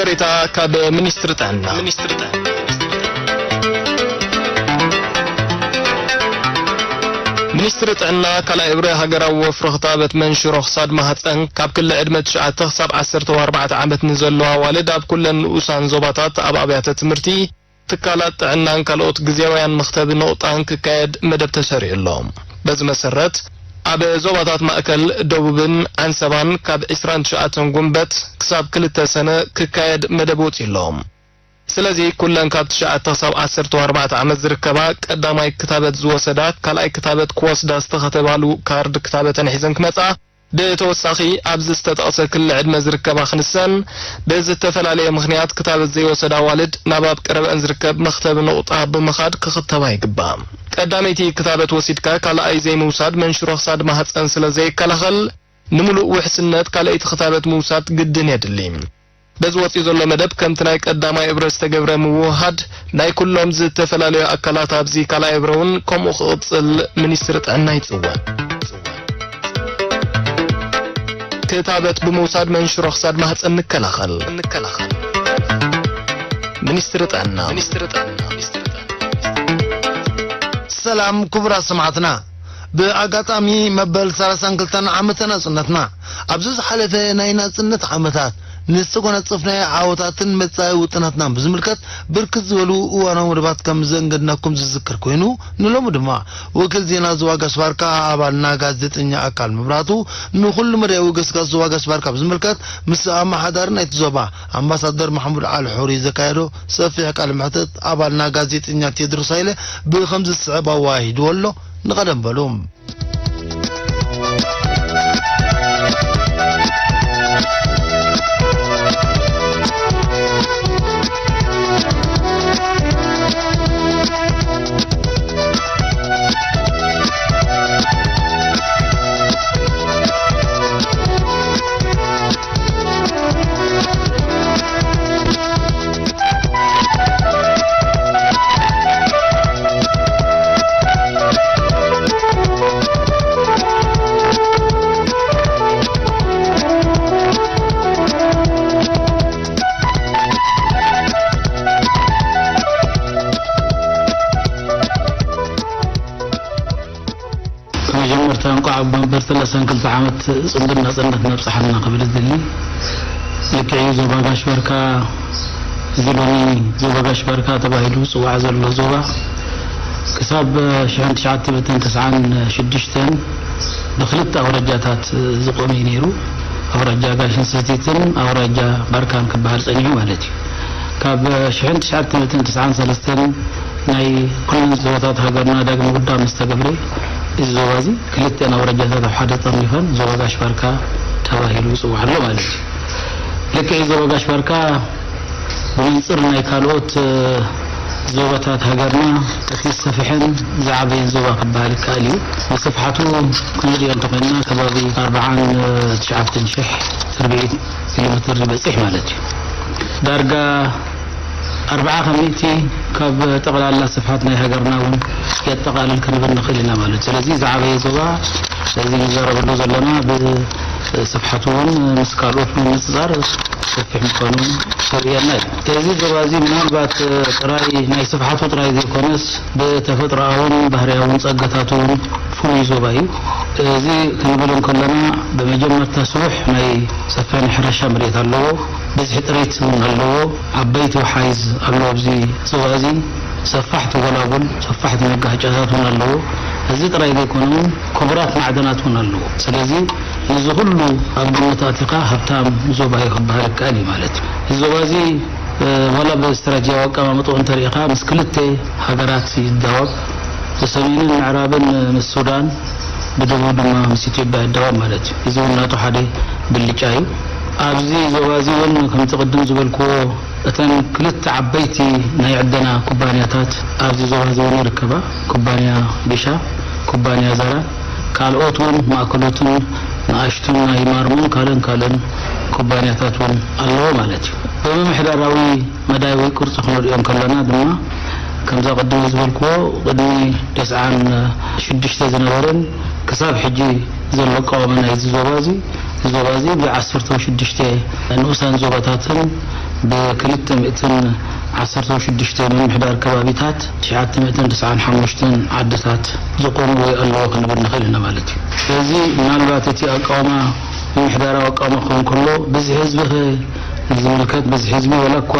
ሓበሬታ ካብ ሚኒስትሪ ጥዕና። ሚኒስትሪ ጥዕና። ሚኒስትሪ ጥዕና ካልኣይ እብረ ሃገራዊ ወፍሪ ክታበት መንሽሮ ክሳድ ማህፀን ካብ ክሊ ዕድመ ትሽዓተ ክሳብ ዓሰርተ ኣርባዕተ ዓመት ንዘለዋ ኣዋልድ ኣብ ኩለን ንኡሳን ዞባታት ኣብ ኣብያተ ትምህርቲ፣ ትካላት ጥዕናን ካልኦት ግዜያውያን መኽተቢ ነቑጣን ክካየድ መደብ ተሰሪዑ ኣሎ። በዚ መሰረት፣ ኣብ ዞባታት ማእከል፣ ደቡብን ዓንሰባን ካብ ዕስራን ትሽዓተን ጉንበት ክሳብ ክልተ ሰነ ክካየድ መደብ ወጺኡ ኣሎ። ስለዚ፣ ኩለን ካብ ትሽዓተ ክሳብ ዓሰርተ ኣርባዕተ ዓመት ዝርከባ ቀዳማይ ክታበት ዝወሰዳ፣ ካልኣይ ክታበት ክወስዳ ዝተኸተባሉ ካርድ ክታበተን ሒዘን ክመጻ፣ ብተወሳኺ፣ ኣብዚ ዝተጠቕሰ ክሊ ዕድመ ዝርከባ ክንሰን ብዝተፈላለየ ምኽንያት ክታበት ዘይወሰዳ ኣዋልድ ናብ ኣብ ቀረበአን ዝርከብ መኽተቢ ነቑጣ ብምኻድ ክኽተባ ይግባእ። ቀዳመይቲ ክታበት ወሲድካ ካልኣይ ዘይምውሳድ መንሽሮ ክሳድ ማህፀን ስለ ዘይከላኸል፣ ንምሉእ ውሕስነት ካልኣይቲ ክታበት ምውሳድ ግድን የድሊ። በዚ ወጺኡ ዘሎ መደብ፣ ከምቲ ናይ ቀዳማይ እብረ ዝተገብረ ምውህሃድ ናይ ኩሎም ዝተፈላለዩ ኣካላት ኣብዚ ካልኣይ እብረ እውን ከምኡ ክቕጽል ሚኒስትሪ ጥዕና ይጽውዕ። ክታበት ብምውሳድ መንሽሮ ክሳድ ማህጸን ንከላኸል። ንከላኸል። ሚኒስትሪ ጥዕና። ሚኒስትሪ ጥዕና። ሰላም ክቡራት ሰማዕትና። ብኣጋጣሚ መበል ሰላሳን ክልተን ዓመተ ናጽነትና፣ ኣብዚ ዝሓለፈ ናይ ናጽነት ዓመታት ንዝተጎናጸፍናዮ ዓወታትን መጻኢ ውጥናትናን ብዝምልከት ብርክት ዝበሉ እዋናዊ መደባት ከም ዘንገድናኩም ዝዝከር ኮይኑ፣ ንሎሚ ድማ ወኪል ዜና ዞባ ጋሽ ባርካ ኣባልና ጋዜጠኛ ኣካል መብራህቱ ንኹሉ መዳያዊ ገስጋስ ዞባ ጋሽ ባርካ ብዝምልከት ምስ ኣመሓዳሪ ናይቲ ዞባ ኣምባሳደር ማሕሙድ ዓሊ ሑሪ ዘካየዶ ሰፊሕ ቃለ መሕትት ኣባልና ጋዜጠኛ ቴድሮስ ሃይለ ብኸምዚ ዝስዕብ ኣወሃሂድዎ ኣሎ። ንቐደም በሉ። መጀመርታ እንቋዕ ኣብ መበል ሰላሳን ክልተ ዓመት ጽምብል ናጽነት ነብጽሓልና ክብል እደሊ። ልክዕ እዩ፣ ዞባ ጋሽ ባርካ፣ እዚ ሎሚ ዞባ ጋሽ ባርካ ተባሂሉ ዝጽዋዕ ዘሎ ዞባ፣ ክሳብ ሽሕን ትሽዓተ ሚእትን ተስዓን ሽዱሽተን ብክልተ ኣውራጃታት ዝቖመ እዩ ነይሩ። ኣውራጃ ጋሽን ሰቲትን ኣውራጃ ባርካን ክበሃል ጸኒሑ ማለት እዩ። ካብ ሽሕን ትሽዓተ ሚእትን ተስዓን ሰለስተን ናይ ኩለን ዞባታት ሃገርና ዳግመ ውዳብ ምስ ተገብረ፣ እዚ ዞባ እዚ ክልተን ኣውራጃታት ኣብ ሓደ ጠርኒፈን ዞባ ጋሽ ባርካ ተባሂሉ ይጽዋዕ ኣሎ ማለት እዩ። ልክዕ ዞባ ጋሽ ባርካ ብመንጽር ናይ ካልኦት፣ እ፣ ዞባታት ሃገርና እቲ ዝሰፍሐን ዝዓበየን ዞባ ክበሃል ይከኣል እዩ። ብስፍሓቱ ክንሪኦ እንተኾይንና ከባቢ ኣርብዓን ትሽዓተን ሽሕ ርብዒ ኪሎ ሜትር ዝበጽሕ ማለት እዩ። ዳርጋ ኣርብዓ ካብ ሚእቲ ካብ ጠቕላላ ስፍሓት ናይ ሃገርና እውን የጠቓልል ክንብል ንኽእል ኢና ማለት እዩ። ስለዚ ዝዓበየ ዞባ እዚ ንዛረበሉ ዘለና ብስፍሓቱ እውን ምስ ካልኦት ብምንጽጻር ሰፊሕ ምዃኑ ዘርእየና እዩ። እዚ ዞባ እዚ ምናልባት ጥራይ ናይ ስፍሓቱ ጥራይ ዘይኮነስ ብተፈጥሮኣውን ባህርያውን ጸጋታቱ እውን ፍሉይ ዞባ እዩ። እዚ ክንብል እንከለና ብመጀመርታ ስቡሕ ናይ ሰፊሕ ናይ ሕርሻ መሬት ኣለዎ። ብዝሒ ጥሪት እውን ኣለዎ። ዓበይቲ ወሓይዝ ኣለዎ ኣብዚ ዞባ እዚ። ሰፋሕቲ ጎላጉል፣ ሰፋሕቲ መጋህጫታት እውን ኣለዎ። እዚ ጥራይ ዘይኮነ እውን ክቡራት ማዕድናት እውን ኣለዎ። ስለዚ ነዚ ኩሉ ኣብ ግምት ኣቲኻ ሃብታም ዞባ እዩ ክበሃል ይከኣል እዩ ማለት እዩ። እዚ ዞባ እዚ፣ እ፣ ዋላ ብስትራቴጂያዊ ኣቀማምጥኡ እንተሪኢኻ ምስ ክልተ ሃገራት ይዳወብ። ብሰሜንን ምዕራብን ምስ ሱዳን፣ ብደቡብ ድማ ምስ ኢትዮጵያ ይዳወብ ማለት እዩ። እዚ እውን ናቱ ሓደ ብልጫ እዩ። ኣብዚ ዞባ እዚ እውን ከምቲ ቅድም ዝበልክዎ እተን ክልተ ዓበይቲ ናይ ዕደና ኩባንያታት ኣብዚ ዞባ እዚ እውን ይርከባ። ኩባንያ ቢሻ፣ ኩባንያ ዛራ፣ ካልኦት እውን ማእከሎትን ንኣሽቱን ናይ ማርሞን ካልእን ካልእን ኩባንያታት እውን ኣለዎ ማለት እዩ። ብምምሕዳራዊ መዳይ ወይ ቅርጺ ክንሪኦ እንከለና ድማ፣ ከምዛ ቅድም ዝበልክዎ፣ ቅድሚ ተስዓን ሽዱሽተ ዝነበረን ክሳብ ሕጂ ዘሎ ኣቃውማ ናይዚ ዞባ እዚ፣ እዚ ዞባ እዚ ብዓሰርተ ሽዱሽተ ንኡሳን ዞባታትን ብክልተ ሚእትን ዓሰርተ ሽዱሽተ ምምሕዳር ከባቢታት ትሽዓተ ሚእትን ተስዓን ሓሙሽተን ዓድታት ዝቆሙ ወይ ኣለዎ ክንብል ንኽእል ኢና ማለት እዩ። ስለዚ ምናልባት እቲ ኣቃውማ ምምሕዳራዊ ኣቃውማ ክኸውን ከሎ ብዝሒ ህዝቢ ኸ ዝምልከት ብዝሒ ህዝቢ ወላ እኳ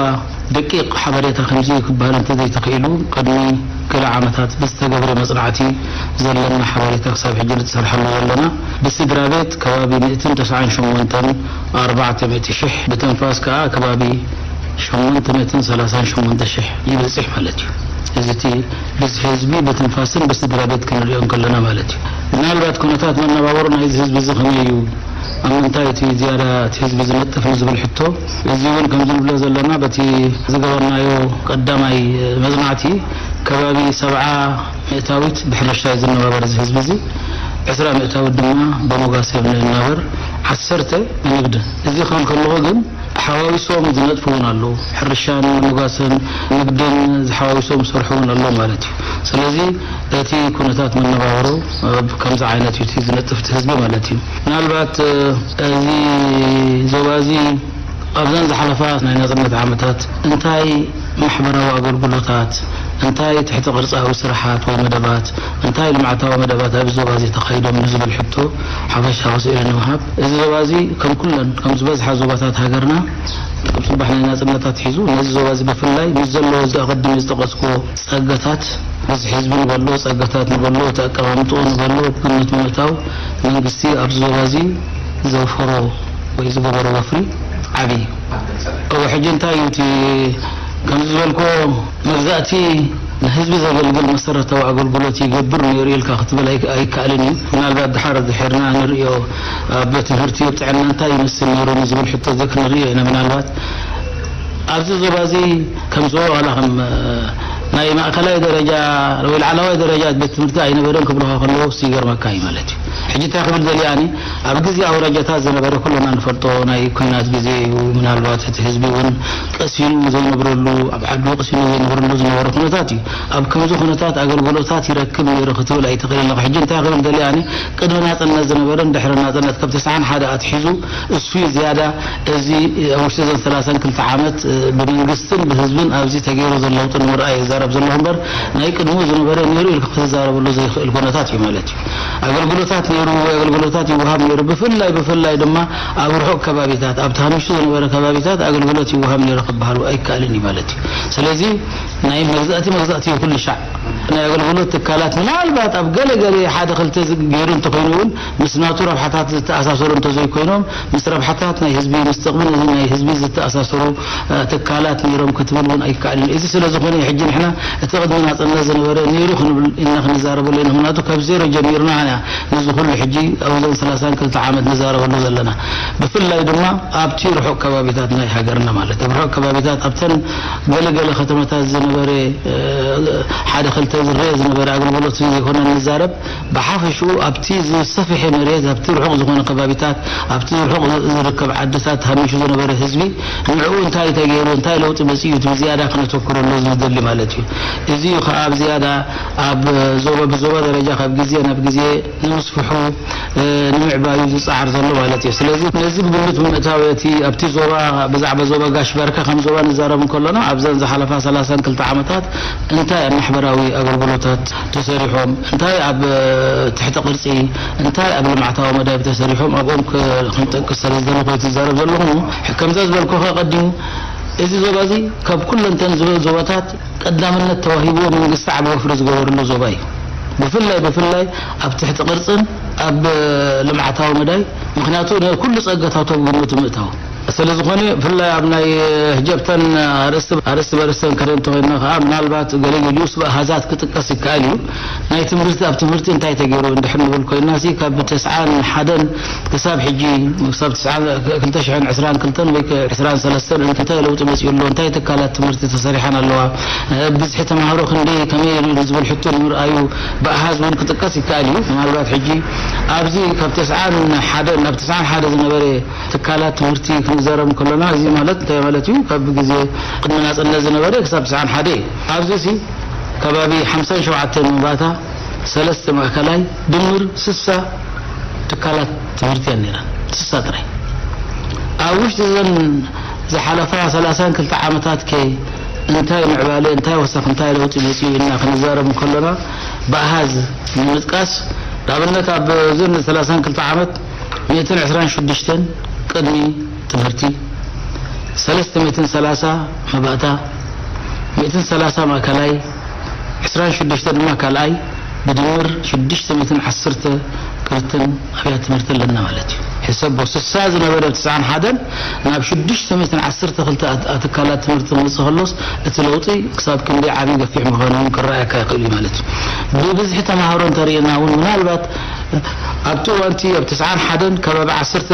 ደቂቕ ሓበሬታ ከምዚ ክበሃል እንተዘይተኽኢሉ ቅድሚ ገለ ዓመታት ብዝተገብረ መጽናዕቲ ዘለና ሓበሬታ ክሳብ ሕጂ ንትሰርሓሉ ዘለና ብስድራ ቤት ከባቢ ሚእትን ተስዓን ሸሞንተን ኣርባዕተ ሚእቲ ሽሕ ብትንፋስ ከኣ ከባቢ ሸሞንተ ሚእትን ሰላሳን ሸሞንተ ሽሕ ይበጽሕ ማለት እዩ። እዚ እቲ ብዝሒ ህዝቢ ብትንፋስን ብስድራ ቤት ክንሪኦ እንከለና ማለት እዩ። ምናልባት ኩነታት መነባብሮ ናይዚ ህዝቢ እዚ ከመይ እዩ? ኣብ ምንታይ እቲ ዝያዳ እቲ ህዝቢ ዝነጥፍ ንዝብል ሕቶ፣ እዚ እውን ከምዚ ንብሎ ዘለና በቲ ዝገበርናዮ ቀዳማይ መጽናዕቲ ከባቢ ሰብዓ ሚእታዊት ብሕርሻ እዩ ዝነባበር እዚ ህዝቢ እዚ። ዕስራ ሚእታዊት ድማ ብሞጋሰ ይነበር፣ ዓሰርተ ብንግዲ። እዚ ክብል ከለኹ ግን ሓዋዊሶም ዝነጥፉ እውን ኣለዉ። ሕርሻን ሞጋሰን ንግድን ዝሓዋዊሶም ዝሰርሑ እውን ኣለዉ ማለት እዩ። ስለዚ እቲ ኩነታት መነባብሮ እ፣ ከምዚ ዓይነት እዩ እቲ ዝነጥፍ እቲ ህዝቢ ማለት እዩ። ምናልባት እ፣ እዚ ዞባ እዚ ኣብዘን ዝሓለፋ ናይ ናጽነት ዓመታት እንታይ ማሕበራዊ ኣገልግሎታት፣ እንታይ ትሕቲ ቅርጻዊ ስራሓት ወይ መደባት፣ እንታይ ልምዓታዊ መደባት ኣብዚ ዞባ እዚ ተኻይዶም ንዝብል ሕቶ ሓፈሻዊ ስእሊ ንምሃብ፣ እዚ ዞባ እዚ ከም ኩለን፣ ከም ዝበዝሓ ዞባታት ሃገርና፣ ካብ ጽባሕ ናይ ናጽነት ኣትሒዙ ነዚ ዞባ እዚ ብፍላይ ምስ ዘለዎ እዚ ኣቐዲመ ዝጠቐስክዎ ጸጋታት፣ ብዝሒ ህዝቢ ንበሎ፣ ጸጋታት ንበሎ፣ እቲ ኣቀማምጥኡ ንበሎ፣ ግምት ብምእታው መንግስቲ ኣብዚ ዞባ እዚ ዘውፈሮ ወይ ዝገበሮ ወፍሪ ዓቢ እዩ። እወ፣ ሕጂ እንታይ እዩ እቲ፣ ከምዚ ዝበልክዎ፣ መግዛእቲ ንህዝቢ ዘገልግል መሰረታዊ ኣገልግሎት ይገብር ነይሩ ኢልካ ክትብል ኣይ-፣ ኣይከኣልን እዩ። ምናልባት ድሓር ድሒርና ንርእዮ፣ ኣብ ትምህርቲ፣ ኣብ ጥዕና እንታይ ይመስል ነይሩ ንዝብል ሕቶ እዚ ክንርእዮ ኢና። ምናልባት ኣብዚ ዞባ እዚ ከም ዞባ ዋላ ከም፣ እ፣ ናይ ማእከላይ ደረጃ ወይ ላዕለዋይ ደረጃ ቤት ትምህርቲ ኣይነበረን ክብሉኻ ከለዉ ይገርመካ እዩ ማለት እዩ። ሕጂ እንታይ ክብል ደልየ ኣነ፣ ኣብ ግዜ ኣውራጃታት ዝነበረ ኩልና ንፈልጦ ናይ ኲናት ግዜ እዩ። ምናልባት እቲ ህዝቢ እውን ቀሲኑ ዘይነብረሉ፣ ኣብ ዓዱ ቀሲኑ ዘይነብረሉ ዝነበረ ኩነታት እዩ። ኣብ ከምዚ ኩነታት ኣገልግሎታት ይረክብ ነይሩ ክትብል ኣይትኽእልን ኢኻ። ሕጂ እንታይ ክብል ደልየ ኣነ፣ ቅድሚ ናጽነት ዝነበረን ድሕሪ ናጽነት ካብ ተስዓን ሓደ ኣትሒዙ እሱ እዩ ዝያዳ። እዚ ኣብ ውሽጢ እዘን ሰላሳን ክልተ ዓመት፣ እ፣ ብመንግስትን ብህዝብን ኣብዚ ተገይሩ ዘሎ ለውጢ ንምርኣይ ይዛረብ ዘለኹ እምበር፣ ናይ ቅድሙ ዝነበረ ነይሩ ኢልካ ክትዛረበሉ ዘይኽእል ኩነታት እዩ ማለት እዩ። ኣገልግሎታት ነይሩ፣ ኣገልግሎታት ይወሃብ ነይሩ። ብፍላይ፣ ብፍላይ ድማ ኣብ ርሑቕ ከባቢታት፣ ኣብ ተሃሚሹ ዝነበረ ከባቢታት ኣገልግሎት ይወሃብ ነይሩ ክበሃል ኣይከኣልን እዩ ማለት እዩ። ስለዚ ናይ መግዛእቲ፣ መግዛእቲ እዩ ኩሉ ሻዕ። ናይ ኣገልግሎት ትካላት ምናልባት ኣብ ገለ ገለ ሓደ ክልተ ዝ-፣ ገይሩ እንተኾይኑ እውን ምስ ናቱ ረብሓታት ዝተኣሳሰሩ እንተዘይኮይኖም፣ ምስ ረብሓታት ናይ ህዝቢ፣ ምስ ጥቕሚ ናይ ህዝቢ ዝተኣሳሰሩ፣ እ፣ ትካላት ነይሮም ክትብል እውን ኣይከኣልን። እዚ ስለ ዝኾነ ሕጂ ንሕና እቲ ቅድሚ ናጽነት ዝነበረ ነይሩ ክንብል ኢና ክንዛረበሉ ኢና። ምኽንያቱ ካብ ዜሮ ጀሚርና ኢና ነዚ ኩሉ ሕጂ ኣብዘን ሰላሳን ክልተ ዓመት ንዛረበሉ ዘለና። ብፍላይ ድማ ኣብቲ ርሑቕ ከባቢታት ናይ ሃገርና ማለት ኣብ ርሑቕ ከባቢታት ኣብተን ገለገለ ከተማታት ዝነበረ፣ እ፣ ሓደ ክልተ ዝረአ ዝነበረ ኣገልግሎት ዘይኮነ ንዛረብ፣ ብሓፈሽኡ ኣብቲ ዝሰፍሐ መሬት፣ ኣብቲ ርሑቕ ዝኾነ ከባቢታት፣ ኣብቲ ርሑቕ ዝርከብ ዓድታት ሃሚሹ ዝነበረ ህዝቢ፣ ንዕኡ እንታይ ተገይሩ፣ እንታይ ለውጢ መጺኡ፣ እቲ ብዝያዳ ክነተኩረሉ ዝደሊ ማለት እዩ። እዚ እዩ ከኣ ብዝያዳ ኣብ ዞባ፣ ብዞባ ደረጃ ካብ ግዜ ናብ ግዜ ንምስፍሑ፣ እ፣ ንምዕባዩ ዝጸዓር ዘሎ ማለት እዩ። ስለዚ ነዚ ብግምት ብምእታው እቲ ኣብቲ ዞባ፣ ብዛዕባ ዞባ ጋሽ ባርካ ከም ዞባ ንዛረብ እንከሎና፣ ኣብዘን ዝሓለፋ ሰላሳን ክልተ ዓመታት እንታይ ኣብ ማሕበራዊ ኣገልግሎታት ተሰሪሖም፣ እንታይ ኣብ፣ እ፣ ትሕቲ ቅርጺ፣ እንታይ ኣብ ልምዓታዊ መዳይ ተሰሪሖም፣ ኣብኦም ክ-፣ ክንጠቅስ ስለ ዝደለኹ እየ ዝዛረብ ዘለኹ። ከምዛ ዝበልኩኻ ቀዲሙ፣ እዚ ዞባ እዚ ካብ ኩለንተን ዝበ-፣ ዞባታት ቀዳምነት ተዋሂብዎ መንግስቲ ዓቢ ወፍሪ ዝገበረሉ ዞባ እዩ። ብፍላይ፣ ብፍላይ ኣብ ትሕቲ ቅርጽን ኣብ፣ እ፣ ልምዓታዊ መዳይ፣ ምኽንያቱ ንኩሉ ጸጋታቶም ግምት ምእታው። ስለ ዝኾነ፣ ብፍላይ ኣብ ናይ፣ እ፣ ህጀብተን ኣርእስቲ፣ ኣርእስቲ በርእስተን ክርኢ እንተኾይንና ከኣ፣ ምናልባት ገለ ገሊኡስ ብኣሃዛት ክጥቀስ ይከኣል እዩ። ናይ ትምህርቲ፣ ኣብ ትምህርቲ እንታይ ተገይሩ እንድሕር ንብል ኮይንና፣ ሲ ካብ ተስዓን ሓደን ክሳብ ሕጂ፣ ክሳብ ተስዓን፣ ክልተ ሽሕን ዕስራን ክልተን ወይ ከ ዕስራን ሰለስተን እንታይ ለውጢ መጺኡ ኣሎ? እንታይ ትካላት ትምህርቲ ተሰሪሐን ኣለዋ? እ፣ ብዝሒ ተማሃሮ ክንደይ፣ ከመይ ኢሉ ዝብል ሕቶ ንምርኣዩ ብኣሃዝ እውን ክጥቀስ ይከኣል እዩ። ምናልባት ሕጂ ኣብዚ ካብ ተስዓን ሓደን፣ ናብ ተስዓን ሓደ ዝነበረ ትካላት ትምህርቲ ክንዛረብ ከሎና፣ እዚ ማለት እንታይ ማለት እዩ? ካብ ግዜ ቅድሚ ናጽነት ዝነበረ ክሳብ ተስዓን ሓደ እዩ። ኣብዚ ሲ ከባቢ ሓምሳን ሸውዓተን መባእታ፣ ሰለስተ ማእከላይ፣ ድምር ስሳ ትካላት ትምህርቲ እየን ነይረን። ስሳ ጥራይ። ኣብ ውሽጢ እዘን ዝሓለፋ ሰላሳን ክልተ ዓመታት ከ እንታይ ምዕባለ፣ እንታይ ወሰኽ፣ እንታይ ለውጢ መጺኡ ኢልና ክንዛረብ እንከሎና፣ ብኣሃዝ ንምጥቃስ፣ ንኣብነት፣ ኣብ እዘን ሰላሳን ክልተ ዓመት፣ ሚእትን ዕስራን ሽዱሽተን ቅድሚ ትምህርቲ፣ ሰለስተ ሚእትን ሰላሳ መባእታ፣ ሚእትን ሰላሳ ማእከላይ፣ ዕስራን ሽዱሽተ ድማ ካልኣይ፣ ብድምር ሽዱሽተ ሚእትን ዓሰርተ ክልተን ኣብያተ ትምህርቲ ኣለና ማለት እዩ። ሕሰቦ፣ ስሳ ዝነበረ ኣብ ትስዓን ሓደን ናብ ሽዱሽተ ሚእትን ዓሰርተ ክልተ ኣት-፣ ኣትካላት ትምህርቲ ክመጽእ ከሎስ፣ እቲ ለውጢ ክሳብ ክንደይ ዓቢ ገፊሕ ምዃኑ እውን ክረኣየካ ይኽእል እዩ ማለት እዩ። ብብዝሒ ተማሃሮ እንተሪእና እውን፣ ምናልባት ኣብቲ እዋንቲ ኣብ ትስዓን ሓደን ከባቢ ዓሰርተ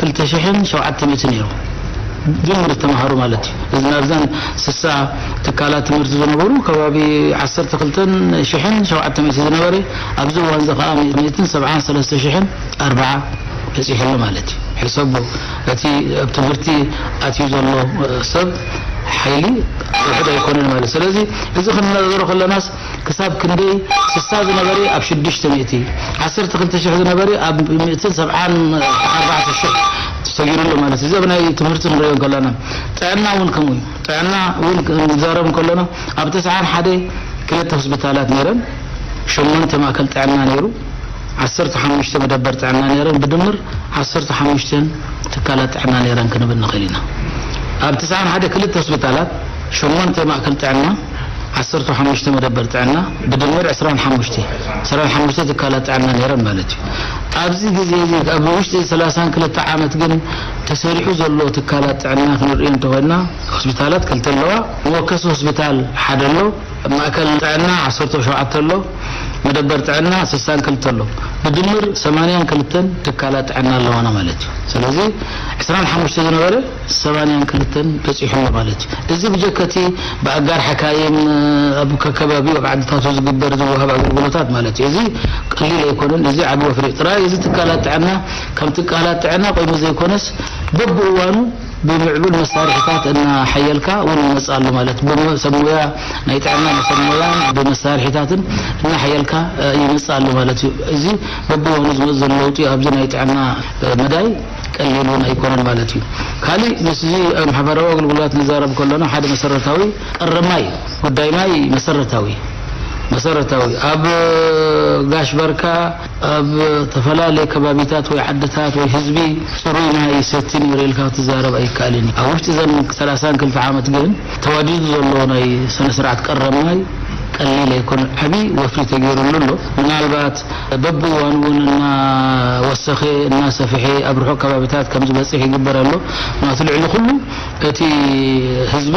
ክልተ ሽሕን ሸውዓተ ሚእትን ነይሩ። ድምር ተማሃሮ ማለት እዩ። እዚ ናብዘን ስሳ ትካላት ትምህርቲ ዝነበሩ ከባቢ ዓሰርተ ክልተን ሽሕን ሸውዓተ ሚእቲ ዝነበረ፣ ኣብዚ እዋን እዚ ከዓ ሚእትን ሰብዓን ሰለስተ ሽሕን ኣርብዓ በፂሑ ኣሎ ማለት እዩ። ሕሰቦ፣ እቲ ኣብ ትምህርቲ ኣትዩ ዘሎ ሰብ ሓይሊ ውሑድ ኣይኮነን ማለት። ስለዚ እዚ ክንነጋገሮ ከለናስ ክሳብ ክንደይ ስሳ ዝነበረ ኣብ ሽዱሽተ ሚእቲ፣ ዓሰርተ ክልተ ሽሕ ዝነበረ ኣብ ሚእትን ሰብዓን ኣርባዕተ ሽሕ ሰጊሩ ኣሎ ማለት እዩ። እዚ ኣብ ናይ ትምህርቲ ክንሪኦ ከለና፣ ጥዕና እውን ከምኡ እዩ። ጥዕና እውን ክንዛረብ ከለና፣ ኣብ ተስዓን ሓደ ክልተ ሆስፒታላት ነይረን፣ ሸሞንተ ማእከል ጥዕና ነይሩ፣ ዓሰርተ ሓሙሽተ መደበር ጥዕና ነይረን፣ ብድምር ዓሰርተ ሓሙሽተ ትካላት ጥዕና ነይረን ክንብል ንኽእል ኢና። ኣብ ተስዓን ሓደ ክልተ ሆስፒታላት፣ ሸሞንተ ማእከል ጥዕና፣ ዓሰርተ ሓሙሽተ መደበር ጥዕና፣ ብድምር ዕስራን ሓሙሽተ፣ ዕስራን ሓሙሽተ ትካላት ጥዕና ነይረን ማለት እዩ። ኣብዚ ግዜ እዚ፣ ኣብ ውሽጢ ሰላሳን ክልተ ዓመት ግን ተሰሪሑ ዘሎ ትካላት ጥዕና ክንርእዮ እንተኾይና፣ ሆስፒታላት ክልተ ኣለዋ። መወከሲ ሆስፒታል ሓደ ኣሎ። ማእከል ጥዕና ዓሰርተ ሸውዓተ ኣሎ፣ መደበር ጥዕና ስሳን ክልተ ኣሎ። ብድምር ሰማንያን ክልተን ትካላት ጥዕና ኣለዋና ማለት እዩ። ስለዚ ዕስራን ሓሙሽተ ዝነበረ ሰማንያን ክልተን በጺሑ ኣሎ ማለት እዩ። እዚ ብጀከቲ ብኣጋር ሓካይም ኣብ ከከባቢኡ ኣብ ዓድታቱ ዝግበር ዝወሃብ ኣገልግሎታት ማለት እዩ። እዚ ቀሊል ኣይኮነን። እዚ ዓቢ ወፍሪ ጥራይ እዚ ትካላት ጥዕና ከም ትካላት ጥዕና ቆይሙ ዘይኮነስ በብእዋኑ ብምዕቡል መሳርሒታት እናሓየልካ እውን ይመጽእ ኣሎ ማለት፣ ብሞ-፣ ሰብ ሞያ ናይ ጥዕና ሰብ ሞያን ብመሳርሒታትን እናሓየልካ፣ እ፣ ይመጽእ ኣሎ ማለት እዩ። እዚ በብእዋኑ ዝመጽእ ዘሎ ለውጢ ኣብዚ ናይ ጥዕና፣ እ፣ መዳይ ቀሊል እውን ኣይኮነን ማለት እዩ። ካሊእ ምስዚ፣ እ፣ ማሕበራዊ ኣገልግሎታት ንዛረብ ከለና ሓደ መሰረታዊ ቀረብ ማይ፣ ጉዳይ ማይ መሰረታዊ፣ መሰረታዊ ኣብ ጋሽ ባርካ ኣብ ዝተፈላለየ ከባቢታት ወይ ዓድታት ወይ ህዝቢ ጽሩይ ማይ ይሰቲ ነይሩ ኢልካ ክትዛረብ ኣይከኣልን እዩ። ኣብ ውሽጢ እዘን ሰላሳን ክልተ ዓመት ግን ተዋዲዱ ዘሎ ናይ ስነ ስርዓት ቀረብ ማይ ቀሊል ኣይኮነን። ዓቢ ወፍሪ ተገይሩሉ ኣሎ። ምናልባት በብእዋኑ እውን እናወሰኸ እናሰፍሐ ኣብ ርሑቕ ከባቢታት ከም ዝበጽሕ ይግበር ኣሎ። ምኽንያቱ ልዕሊ ኩሉ እቲ ህዝቢ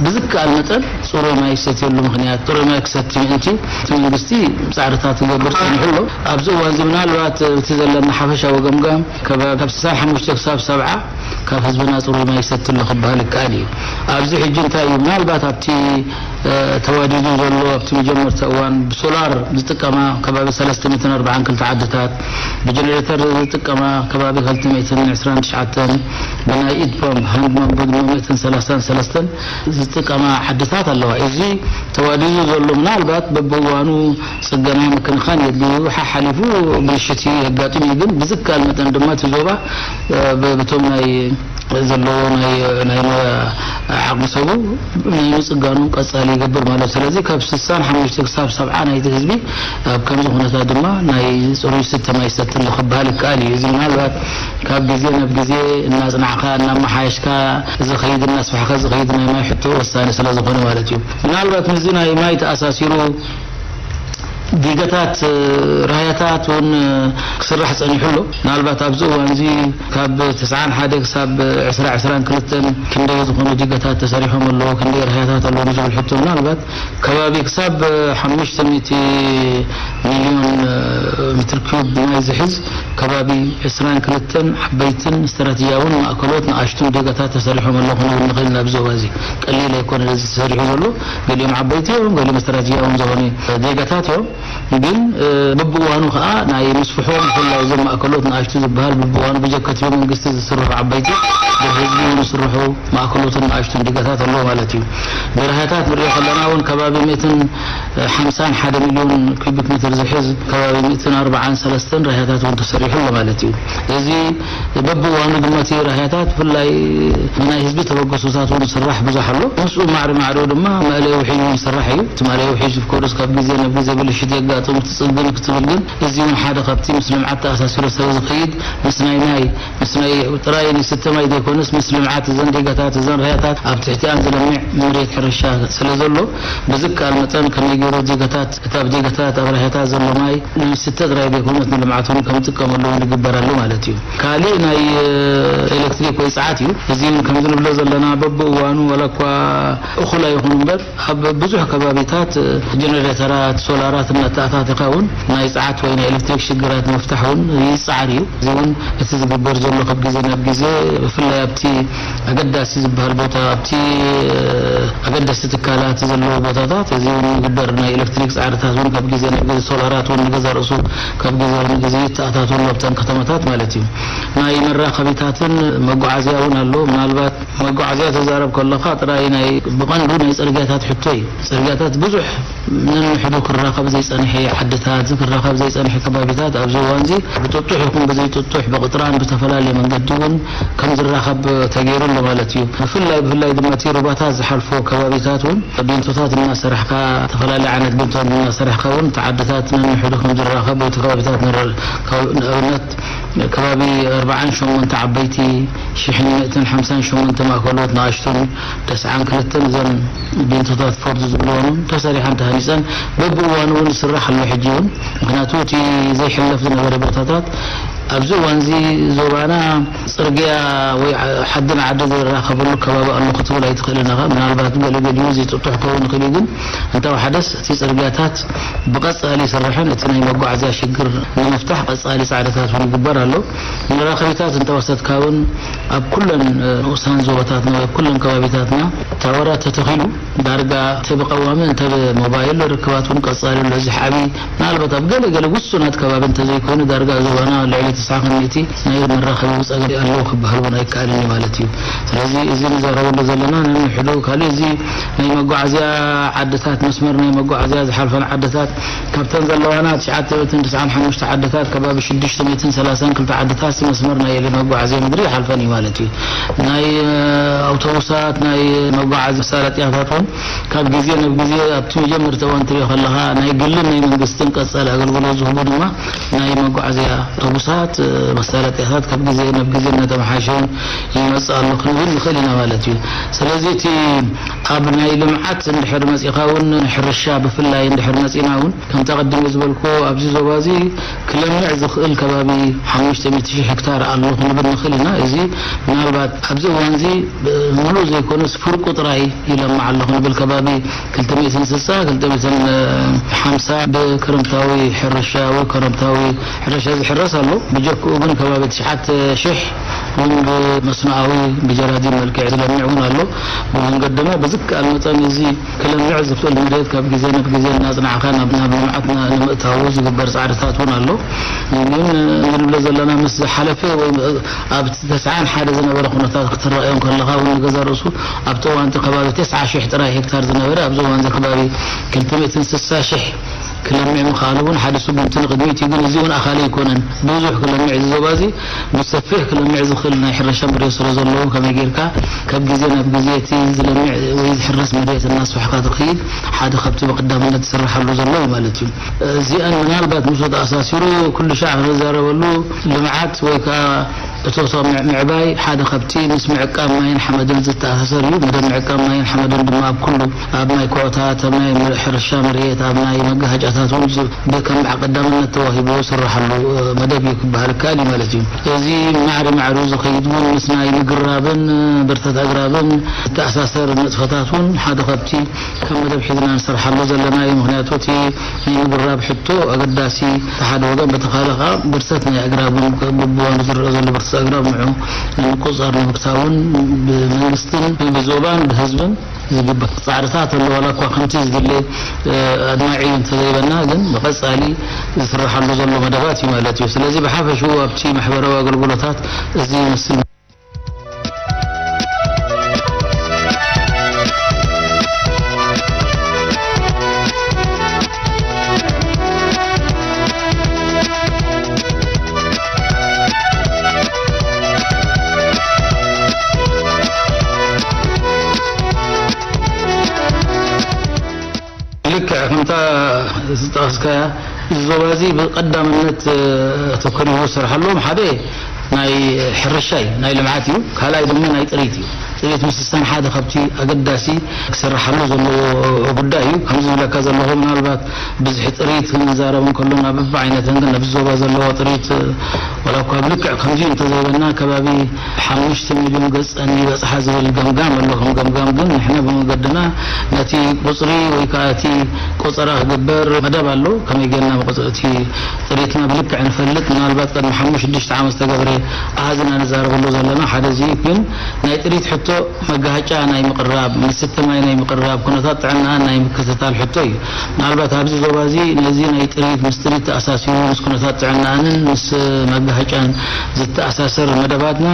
ብዝከኣል መጠን ጽሩይ ማይ ዝሰትየሉ ምኽንያት፣ ጽሩይ ማይ ክሰቲ ምእንቲ እቲ መንግስቲ ጻዕርታት ክገብር ጸኒሑ ኣሎ። ኣብዚ እዋን እዚ ምናልባት እቲ ዘለና ሓፈሻዊ ገምጋም ከባቢ ካብ ስሳን ሓሙሽተ ክሳብ ሰብዓ ካብ ህዝብና ጽሩይ ማይ ይሰቲ ኣሎ ክበሃል ይከኣል እዩ። ኣብዚ ሕጂ እንታይ እዩ፣ ምናልባት ኣብቲ፣ እ፣ ተዋዲዱ ዘሎ ኣብቲ መጀመርታ እዋን ብሶላር ዝጥቀማ ከባቢ ሰለስተ ሚእትን ኣርባዓን ክልተ ዓድታት፣ ብጀነሬተር ዝጥቀማ ከባቢ ክልተ ሚእትን ዕስራን ትሽዓተን፣ ብናይ ኢድ ፖምፕ ሃንድ ፖምፕ ድማ ሚእትን ሰላሳን ሰለስተን ዝጥቀማ ዓድታት ኣለዋ። እዚ ተዋዲዱ ዘሎ ምናልባት በብእዋኑ ጽገና ምክንኻን የድልዩ፣ ሓሓሊፉ ብልሽት የጋጥም እዩ። ግን ብዝከኣል መጠን ድማ እቲ ዞባ፣ እ፣ ብ-፣ ብቶም ናይ ዘለዎ ናይ፣ ናይ ሞያ ዓቕሚ ሰቡ ናይ ምጽጋኑ ቀጻሊ ይገብር ማለት። ስለዚ ካብ ስሳን ሓሙሽተ ክሳብ ሰብዓ ናይቲ ህዝቢ ኣብ ከምዚ ኩነታት ድማ ናይ ጽሩይ ስተ ማይ ይሰቲ ኣሎ ክበሃል ይከኣል እዩ። እዚ ምናልባት ካብ ግዜ ናብ ግዜ እናጽናዕካ፣ እናመሓየሽካ ዝኸይድ፣ እናስፋሕካ ዝኸይድ ናይ ማይ ሕቶ ወሳኒ ስለ ዝኾነ ማለት እዩ። ምናልባት ምስዚ ናይ ማይ ተኣሳሲሩ ዲጋታት፣ ራህያታት እውን ክስራሕ ጸኒሑ ኣሎ። ምናልባት ኣብዚ እዋን እዚ ካብ ተስዓን ሓደ ክሳብ ዕስራ ዕስራን ክልተን ክንደይ ዝኾኑ ዲጋታት ተሰሪሖም ኣለዉ፣ ክንደይ ራህያታት ኣለዉ ንዝብል ሕቶ፣ ምናልባት ከባቢ ክሳብ ሓሙሽተ ሚእቲ ሚልዮን ሜትር ኪዩብ ማይ ዝሕዝ ከባቢ ዕስራን ክልተን ዓበይትን ስትራቴጂያውን ማእከሎት ንኣሽቱን ዲጋታት ተሰሪሖም ኣለዉ ክንብል ንኽእል ኢና። ኣብዚ ዞባ እዚ ቀሊል ኣይኮነን እዚ ተሰሪሑ ዘሎ። ገሊኦም ዓበይቲ እዮም፣ ገሊኦም ስትራቴጂያውን ዝኾነ ዲጋታት እዮም። ግን በብእዋኑ ከዓ ናይ ምስፍሖም፣ ብፍላይ እዞም ማእከሎት ንኣሽቱ ዝበሃል፣ በብእዋኑ ብጀከትዮ መንግስቲ ዝስርሑ ዓበይቲ፣ ብህዝቢ እውን ዝስርሑ ማእከሎትን ንኣሽቱን ዲጋታት ኣለዎ ማለት እዩ። ብራህያታት ንሪኦ ከለና እውን ከባቢ ሚእትን ሓምሳን ሓደ ሚልዮን ኪቢክ ሜትር ዝሕዝ ከባቢ ሚእትን ኣርባዓን ሰለስተን ራህያታት እውን ተሰሪሑ ኣሎ ማለት እዩ። እዚ በብእዋኑ ድማ እቲ ራህያታት ብፍላይ ብናይ ህዝቢ ተበገሶታት እውን ዝስራሕ ብዙሕ ኣሎ። ምስኡ ማዕሪ ማዕሪኡ ድማ መእለይ ውሒጅ እውን ይስራሕ እዩ። እቲ መእለይ ውሒጅ ኦፍኮርስ ካብ ግዜ ናብ ግዜ ብልሽት የጋጥም ክትፅግን ክትብል፣ ግን እዚ እውን ሓደ ካብቲ ምስ ልምዓት ተኣሳሲሩ ስለ ዝኸይድ ምስ ናይ ማይ ምስ ናይ ጥራይ ንስተ ማይ ዘይኮነስ ምስ ልምዓት እዘን ዴጋታት እዘን ራህያታት ኣብ ትሕቲኣን ዝለምዕ መሬት ሕርሻ ስለ ዘሎ ብዝከኣል መጠን ከመይ ገይሩ ዜጋታት እቲ ኣብ ዴጋታት ኣብ ራህያታት ዘሎ ማይ ንስተ ጥራይ ዘይኮነስ ንልምዓት እውን ከምጥቀመሉ እውን ይግበር ኣሎ ማለት እዩ። ካሊእ ናይ ኤሌክትሪክ ወይ ፀዓት እዩ። እዚ እውን ከምዚ ንብሎ ዘለና በብእዋኑ ዋላ እኳ እኹል ኣይኹን እምበር ኣብ ብዙሕ ከባቢታት ጀነሬተራት፣ ሶላራት እናተኣታተኻ እውን ናይ ፀዓት ወይ ናይ ኤሌክትሪክ ሽግራት ንምፍታሕ እውን ይፀዓር እዩ። እዚ እውን እቲ ዝግበር ዘሎ ካብ ግዜ ናብ ግዜ ብፍላይ ኣብቲ ኣገዳሲ ዝበሃል ቦታ ኣብቲ ኣገደስቲ ትካላት ዘለዎ ቦታታት እዚ እውን ይግበር ናይ ኤሌክትሪክ ፃዕርታት እውን ካብ ግዜ ናብ ግዜ ሶላራት እውን ንገዛ ርእሱ ካብ ግዜ ናብ ግዜ ይተኣታተሉ ኣብተን ከተማታት ማለት እዩ። ናይ መራኸቢታትን መጓዓዝያ እውን ኣሎ። ምናልባት መጓዓዝያ ተዛረብ ከለኻ ጥራይ ናይ ብቐንዱ ናይ ፅርግያታት ሕቶ እዩ። ፅርግያታት ብዙሕ ነንሕዱ ክራኸብ ዘይፀንሐ ዓድታት ክራኸብ ዘይፀንሐ ከባቢታት ኣብዚ እዋን እዚ ብጥጡሕ ይኹን ብዘይጥጡሕ ብቕጥራን ብተፈላለየ መንገዲ እውን ከም ዝራኸብ ተገይሩ ኣሎ ማለት እዩ። ብፍላይ ብፍላይ ድማ እቲ ሩባታት ዝሓልፎ ከባቢታት እውን ቤንቶታት እናሰራሕካ ዝተፈላለዩ ዓይነት ቤንቶታት እናሰራሕካ እውን እቲ ዓድታት ነንሕዱ ከም ዝራኸብ እቲ ከባቢታት ንኣብነት ከባቢ ኣርባዓን ሸሞንተ ዓበይቲ ሽሕን ሚእትን ሓምሳን ሸሞንተ ማእከሎት ንኣሽቱን ተስዓን ክልተን እዘን ቤንቶታት ፎርድ ዝብልዎን ተሰሪሐን ተሃኒፀን በብእዋኑ እውን ይስራሕ ኣሎ። ሕጂ እውን ምክንያቱ እቲ ዘይሕለፍ ዝነበረ ቦታታት ኣብዚ እዋን እዚ ዞባና ፅርግያ ወይ ሓዲ ንዓዲ ዝራኸበሉ ከባቢ ኣሎ ክትብል ኣይትኽእልን ኢኻ። ምናልባት ገለገሊኡ ዘይጥጡሕ ክኸውን ይኽእል እዩ፣ ግን እንተወሓደስ እቲ ፅርግያታት ብቐፃሊ ይስራሕን እቲ ናይ መጓዓዝያ ሽግር ንምፍታሕ ቀፃሊ ፃዕርታት እውን ይግበር ኣሎ። መራኸቢታት እንተወሰድካ እውን ኣብ ኩለን ንኡሳን ዞባታትና ኣብ ኩለን ከባቢታትና ታወራት ተተኺሉ ዳርጋ እንተ ብቀዋሚ እንተ ብሞባይል ርክባት እውን ቀፃሊ ኣሎ። እዚ ዓቢ ምናልባት ኣብ ገለ ገለ ውሱናት ከባቢ እንተዘይኮይኑ ዳርጋ ዞባና ልዕሊ ተስዓ ከሚእቲ ናይ መራኸቢ ውፃገ ኣለዎ ክበሃል እውን ኣይከኣልን እዩ ማለት እዩ። ስለዚ እዚ ንዛረበሉ ዘለና ነንሕዱ ካልእ እዚ ናይ መጓዓዝያ ዓድታት መስመር ናይ መጓዓዝያ ዝሓልፈን ዓድታት ካብተን ዘለዋና ትሽዓተ ሚእትን ትስዓን ሓሙሽተ ዓድታት ከባቢ ሽዱሽተ ሚእትን ሰላሳን ክልተ ዓድታት እዚ መስመር ናይ መጓዓዝያ ምድሪ ይሓልፈን እዩ ማለት እዩ። ናይ ኣውቶቡሳት ናይ መጓዓዝያ መሳለጥያታት እውን ካብ ግዜ ናብ ግዜ ኣብቲ መጀመርታ እዋን ትሪኦ ከለኻ ናይ ግልን ናይ መንግስትን ቀፃሊ ኣገልግሎት ዝህቡ ድማ ናይ መጓዓዝያ ኣውቶቡሳት መሳለጥያታት ካብ ግዜ ናብ ግዜ እናተመሓሸውን ይመፅእ ኣሎ ክንብል ንኽእል ኢና ማለት እዩ። ስለዚ እቲ ኣብ ናይ ልምዓት እንድሕር መፂኻ እውን ሕርሻ ብፍላይ እንድሕር መፂና እውን ከምቲ ኣቐዲመ ዝበልኩዎ ኣብዚ ዞባ እዚ ክለምዕ ዝኽእል ከባቢ ሓሙሽተ ሚእቲ ሺሕ ሄክታር ኣሎ ክንብል ንኽእል ኢና። እዚ ምናልባት ኣብዚ እዋን እዚ ሙሉእ ዘይኮነስ ፍርቁ ጥራይ ይለምዕ ኣሎ ክንብል ከባቢ ክልተ ሚእትን ስሳ ክልተ ሚእትን ሓምሳ ብክረምታዊ ሕርሻ ወይ ክረምታዊ ሕርሻ ዝሕረስ ኣሎ። ብጀክኡ ግን ከባቢ ትሽዓተ ሽሕ እውን ብመስኖኣዊ ብጀራዲን መልክዕ ዝለምዕ እውን ኣሎ። ብመንገዲ ድማ ብዝከኣል መጠን እዚ ክለምዕ ዝኽእል መሬት ካብ ግዜ ናብ ግዜ እናጽናዕካ ናብ ናብ ልምዓት ንምእታዉ ዝግበር ጻዕርታት እውን ኣሎ። ግን ንብሎ ዘለና ምስ ዝሓለፈ ወይ ኣብ ተስዓን ሓደ ዝነበረ ኩነታት ክትረኣዮ ከለኻ እውን ንገዛ ርእሱ ኣብቲ እዋንቲ ከባቢ ተስዓ ሽሕ ጥራይ ሄክታር ዝነበረ ኣብዚ እዋን እዚ ከባቢ ክልተ ሚእትን ስሳ ሽሕ ክለምዕ ምኽኣሉ እውን ሓደ ስጉምቲ ንቕድሚት እዩ። ግን እዚ እውን ኣኻሊ ኣይኮነን። ብዙሕ ክለምዕ እዚ ዞባ እዚ ብሰፊሕ ክለምዕ ዝኽእል ናይ ሕርሻ መሬት ስለ ዘለዎ ከመይ ጌርካ ካብ ግዜ ናብ ግዜ እቲ ዝለምዕ ወይ ዝሕረስ መሬት እናስፋሕካ ትኽይድ ሓደ ካብቲ ብቐዳምነት ዝስርሓሉ ዘሎ እዩ ማለት እዩ። እዚኣን ምናልባት ምስኡ ተኣሳሲሩ ኩሉ ሻዕ ክንዛረበሉ ልምዓት ወይ ከዓ እቶቶ ምዕባይ ሓደ ካብቲ ምስ ምዕቃብ ማይን ሓመድን ዝተኣሳሰር እዩ። መደብ ምዕቃብ ማይን ሓመድን ድማ ኣብ ኩሉ ኣብ ናይ ኮዕታት ኣብ ናይ ሕርሻ መሬት ኣብ ናይ መጋሃጫታት እውን ከም ቀዳምነት ተዋሂቡ ዝስረሓሉ መደብ እዩ ክበሃል ይከኣል እዩ ማለት እዩ። እዚ ማዕሪ ማዕሪኡ ዝኸይድ እውን ምስ ናይ ምግራብን ብርታት ኣግራብን ዝተኣሳሰር ንጥፈታት እውን ሓደ ካብቲ ከም መደብ ሒዝና ንሰርሓሉ ዘለና እዩ። ምክንያቱ እቲ ናይ ምግራብ ሕቶ ኣገዳሲ ሓደ ወገን በቲ ካልእ ከዓ ብርሰት ናይ ኣግራብ እውን በብዋኑ ዝረአ ዘሎ ብርሰት ኣግራብ ንዑ ንምቁጽጻር ንምግታውን ብመንግስትን ብዞባን ብህዝብን ዝግበር ጻዕርታት ኣሎ። ዋላ እኳ ከምቲ ዝድለ፣ እ፣ ኣድማዒ እንተዘይበና፣ ግን ብቐጻሊ ዝስርሓሉ ዘሎ መደባት እዩ ማለት እዩ። ስለዚ ብሓፈሽኡ ኣብቲ ማሕበራዊ ኣገልግሎታት እዚ ይመስል። ልክዕ ከምታ ዝጠቐስካያ፣ እዚ ዞባ እዚ ብቐዳምነት፣ እ፣ ተኮሪቡ ዝሰርሓሎም ሓደ ናይ ሕርሻ እዩ፣ ናይ ልምዓት እዩ። ካልኣይ ድማ ናይ ጥሪት እዩ። ጥሪት ምስስታን ሓደ ካብቲ ኣገዳሲ ክስርሓሉ ዘለዎ ጉዳይ እዩ። ከምዚ ዝብለካ ዘለኹ፣ ምናልባት ብዝሒ ጥሪት ክንዛረብ እንከሎና፣ በብዓይነተን ግን ኣብዚ ዞባ ዘለዎ ጥሪት፣ እ፣ ዋላ እኳ ብልክዕ ከምዚ እንተዘይበልና፣ ከባቢ ሓሙሽተ ሚልዮን ገጸን ይበጽሓ ዝብል ገምጋም ኣሎ። ከም ገምጋም ግን ንሕና ብመገድና ነቲ ቁጽሪ ወይ ከኣ እቲ ቆጸራ ክግበር መደብ ኣሎ። ከመይ ጌርና መቆጸ-፣ እቲ ጥሪትና ብልክዕ ንፈልጥ። ምናልባት ቅድሚ ሓሙሽተ ሽዱሽተ ዓመት ዝተገብረ ኣሃዝ ኢና ንዛረበሉ ዘለና። ሓደ እዚ እዩ። ግን ናይ ጥሪት ሕቶ መጋሃጫ ናይ ምቕራብ፣ መስተ ማይ ናይ ምቕራብ፣ ኩነታት ጥዕናኣን ናይ ምክትታል ሕቶ እዩ። ምናልባት ኣብዚ ዞባ እዚ ነዚ ናይ ጥሪት ምስ ጥሪት ተኣሳሲሩ ምስ ኩነታት ጥዕናኣንን ምስ መጋሃጫን ዝተኣሳሰር መደባትና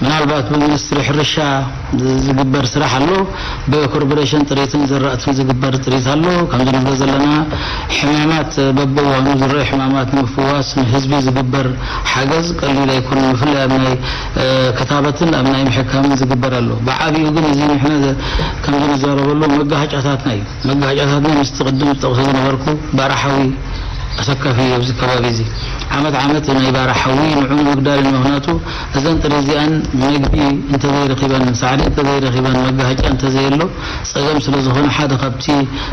ምናልባት ብሚኒስትሪ ሕርሻ ዝግበር ስራሕ ኣሎ። ብኮርፖሬሽን ጥሪትን ዘራእትን ዝግበር ጥሪት ኣሎ። ከምዚ ንብሎ ዘለና ሕማማት፣ በብእዋኑ ዝረኣዩ ሕማማት ንምፍዋስ ንህዝቢ ዝግበር ሓገዝ ቀሊል ኣይኮነን። ብፍላይ ኣብ ናይ፣ እ፣ ክታበትን ኣብ ናይ ምሕካምን ዝግበር ኣሎ። ብዓቢኡ ግን እዚ ንሕና ዘ-፣ ከምዚ ንዛረበሉ መጋሃጫታትና እዩ። መጋሃጫታትና ምስቲ ቅድም ዝጠቕሶ ዝነበርኩ ባርሓዊ ኣሰካፊ እዩ። ኣብዚ ከባቢ እዚ ዓመት ዓመት ናይ ባርሓዊ ንዑ ንምግዳል እዩ። ምኽንያቱ እዘን ጥሪት እዚኣን መግቢ እንተዘይረኺበን፣ ሳዕሪ እንተዘይረኺበን፣ መጋሃጫ እንተዘየሎ ጸገም ስለ ዝኾነ ሓደ ካብቲ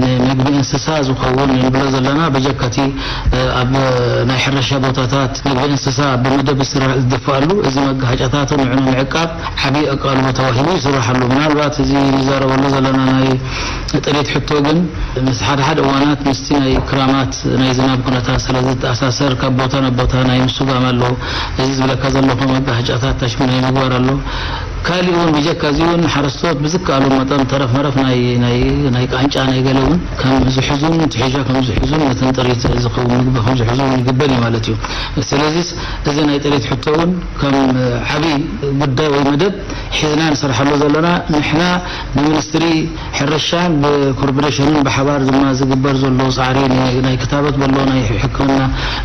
ንመግቢ እንስሳ ዝኸውን ንብሎ ዘለና በጀካቲ፣ እ፣ ኣብ ናይ ሕርሻ ቦታታት መግቢ እንስሳ ብመደብ ዝስራሕ ዝድፋኣሉ እዚ መጋሃጫታት ንዑ ንምዕቃብ ዓቢ ኣቃልቦ ተባሂሉ ይስርሓሉ። ምናልባት እዚ ንዛረበሉ ዘለና ናይ ጥሪት ሕቶ ግን ምስ ሓደ ሓደ እዋናት ምስቲ ናይ ክራማት ናይ ዝናብ ኩነታት ስለ ዝተኣሳሰር ካብ ቦታ ናብ ቦታ ናይ ምስጓም ኣሎ። እዚ ዝብለካ ዘለኹ መጋሃጫታት ታሽሙ ናይ ምግባር ኣሎ። ካሊእ እውን ብጀካ እዚ እውን ሓረስቶት ብዝከኣሉ መጠን ተረፍ መረፍ ናይ፣ ናይ፣ ናይ ቃንጫ ናይ ገለ እውን ከም ዝሕዙን ትሕዣ ከም ዝሕዙን ነተን ጥሪት ዝኸውን ምግቢ ከም ዝሕዙ እውን ይግበር እዩ ማለት እዩ። ስለዚስ እዚ ናይ ጥሪት ሕቶ እውን ከም ዓቢ ጉዳይ ወይ መደብ ሒዝና ንሰርሓሉ ዘለና። ንሕና ብሚኒስትሪ ሕርሻን ብኮርፖሬሽንን ብሓባር ድማ ዝግበር ዘሎ ጻዕሪ ናይ፣ ናይ ክታበት በሎ፣ ናይ ሕክምና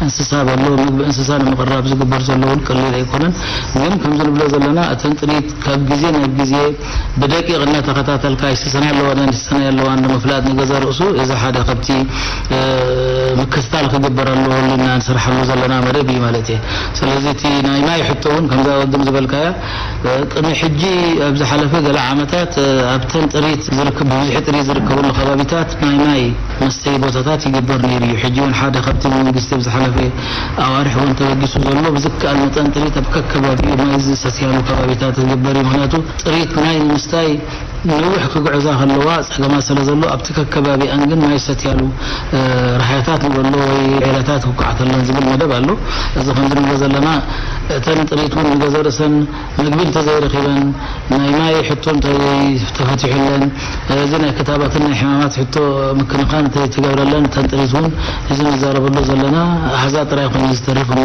እንስሳ በሎ፣ ምግቢ እንስሳ ንምቕራብ ዝግበር ዘሎ እውን ቀሊል ኣይኮነን። ግን ከምዚ ንብሎ ዘለና እተን ጥሪት ካብ ግዜ ናብ ግዜ ብደቂቕ እናተኸታተልካ ይስሰና ኣለዋን ኣይስሰናይ ኣለዋን ንምፍላጥ ንገዛ ርእሱ እዚ ሓደ ካብቲ፣ እ፣ ምክትታል ክግበር ኣለዎ ኢልና ንሰርሓሉ ዘለና መደብ እዩ ማለት እየ። ስለዚ እቲ ናይ ማይ ሕቶ እውን ከምዛ ቅድም ዝበልካያ፣ እ፣ ቅድሚ ሕጂ ኣብ ዝሓለፈ ገለ ዓመታት፣ እ፣ ኣብተን ጥሪት ዝርከብ፣ ብብዝሒ ጥሪት ዝርከበሉ ከባቢታት ናይ ማይ መስተዪ ቦታታት ይግበር ነይሩ እዩ። ሕጂ እውን ሓደ ካብቲ መንግስቲ ኣብ ዝሓለፈ ኣዋርሕ እውን ተበጊሱ ዘሎ ብዝከኣል መጠን ጥሪት ኣብ ከከባቢኡ ማይ ዝሰትያሉ ከባቢታት ዝግበር እዩ። ምኽንያቱ ጥሪት ማይ ንምስታይ ነዊሕ ክጉዕዛ ከለዋ ጸገማት ስለ ዘሎ ኣብቲ ከከባቢኣን ግን ማይ ሰትያሉ፣ እ፣ ራህያታት ንበሎ ወይ ዒላታት ክኳዓተለን ዝብል መደብ ኣሎ። እዚ ከምዚ ንብሎ ዘለና እተን ጥሪት እውን ንገዘ ርእሰን ምግቢ እንተዘይረኺበን፣ ናይ ማይ ሕቶ እንተዘይተፈቲሑለን፣ እዚ ናይ ክታባትን ናይ ሕማማት ሕቶ ምክንኻን እንተይተገብረለን፣ እተን ጥሪት እውን እዚ ንዛረበሉ ዘለና ኣሃዛት ጥራይ ኮይኑ ዝተሪፍ እሞ፣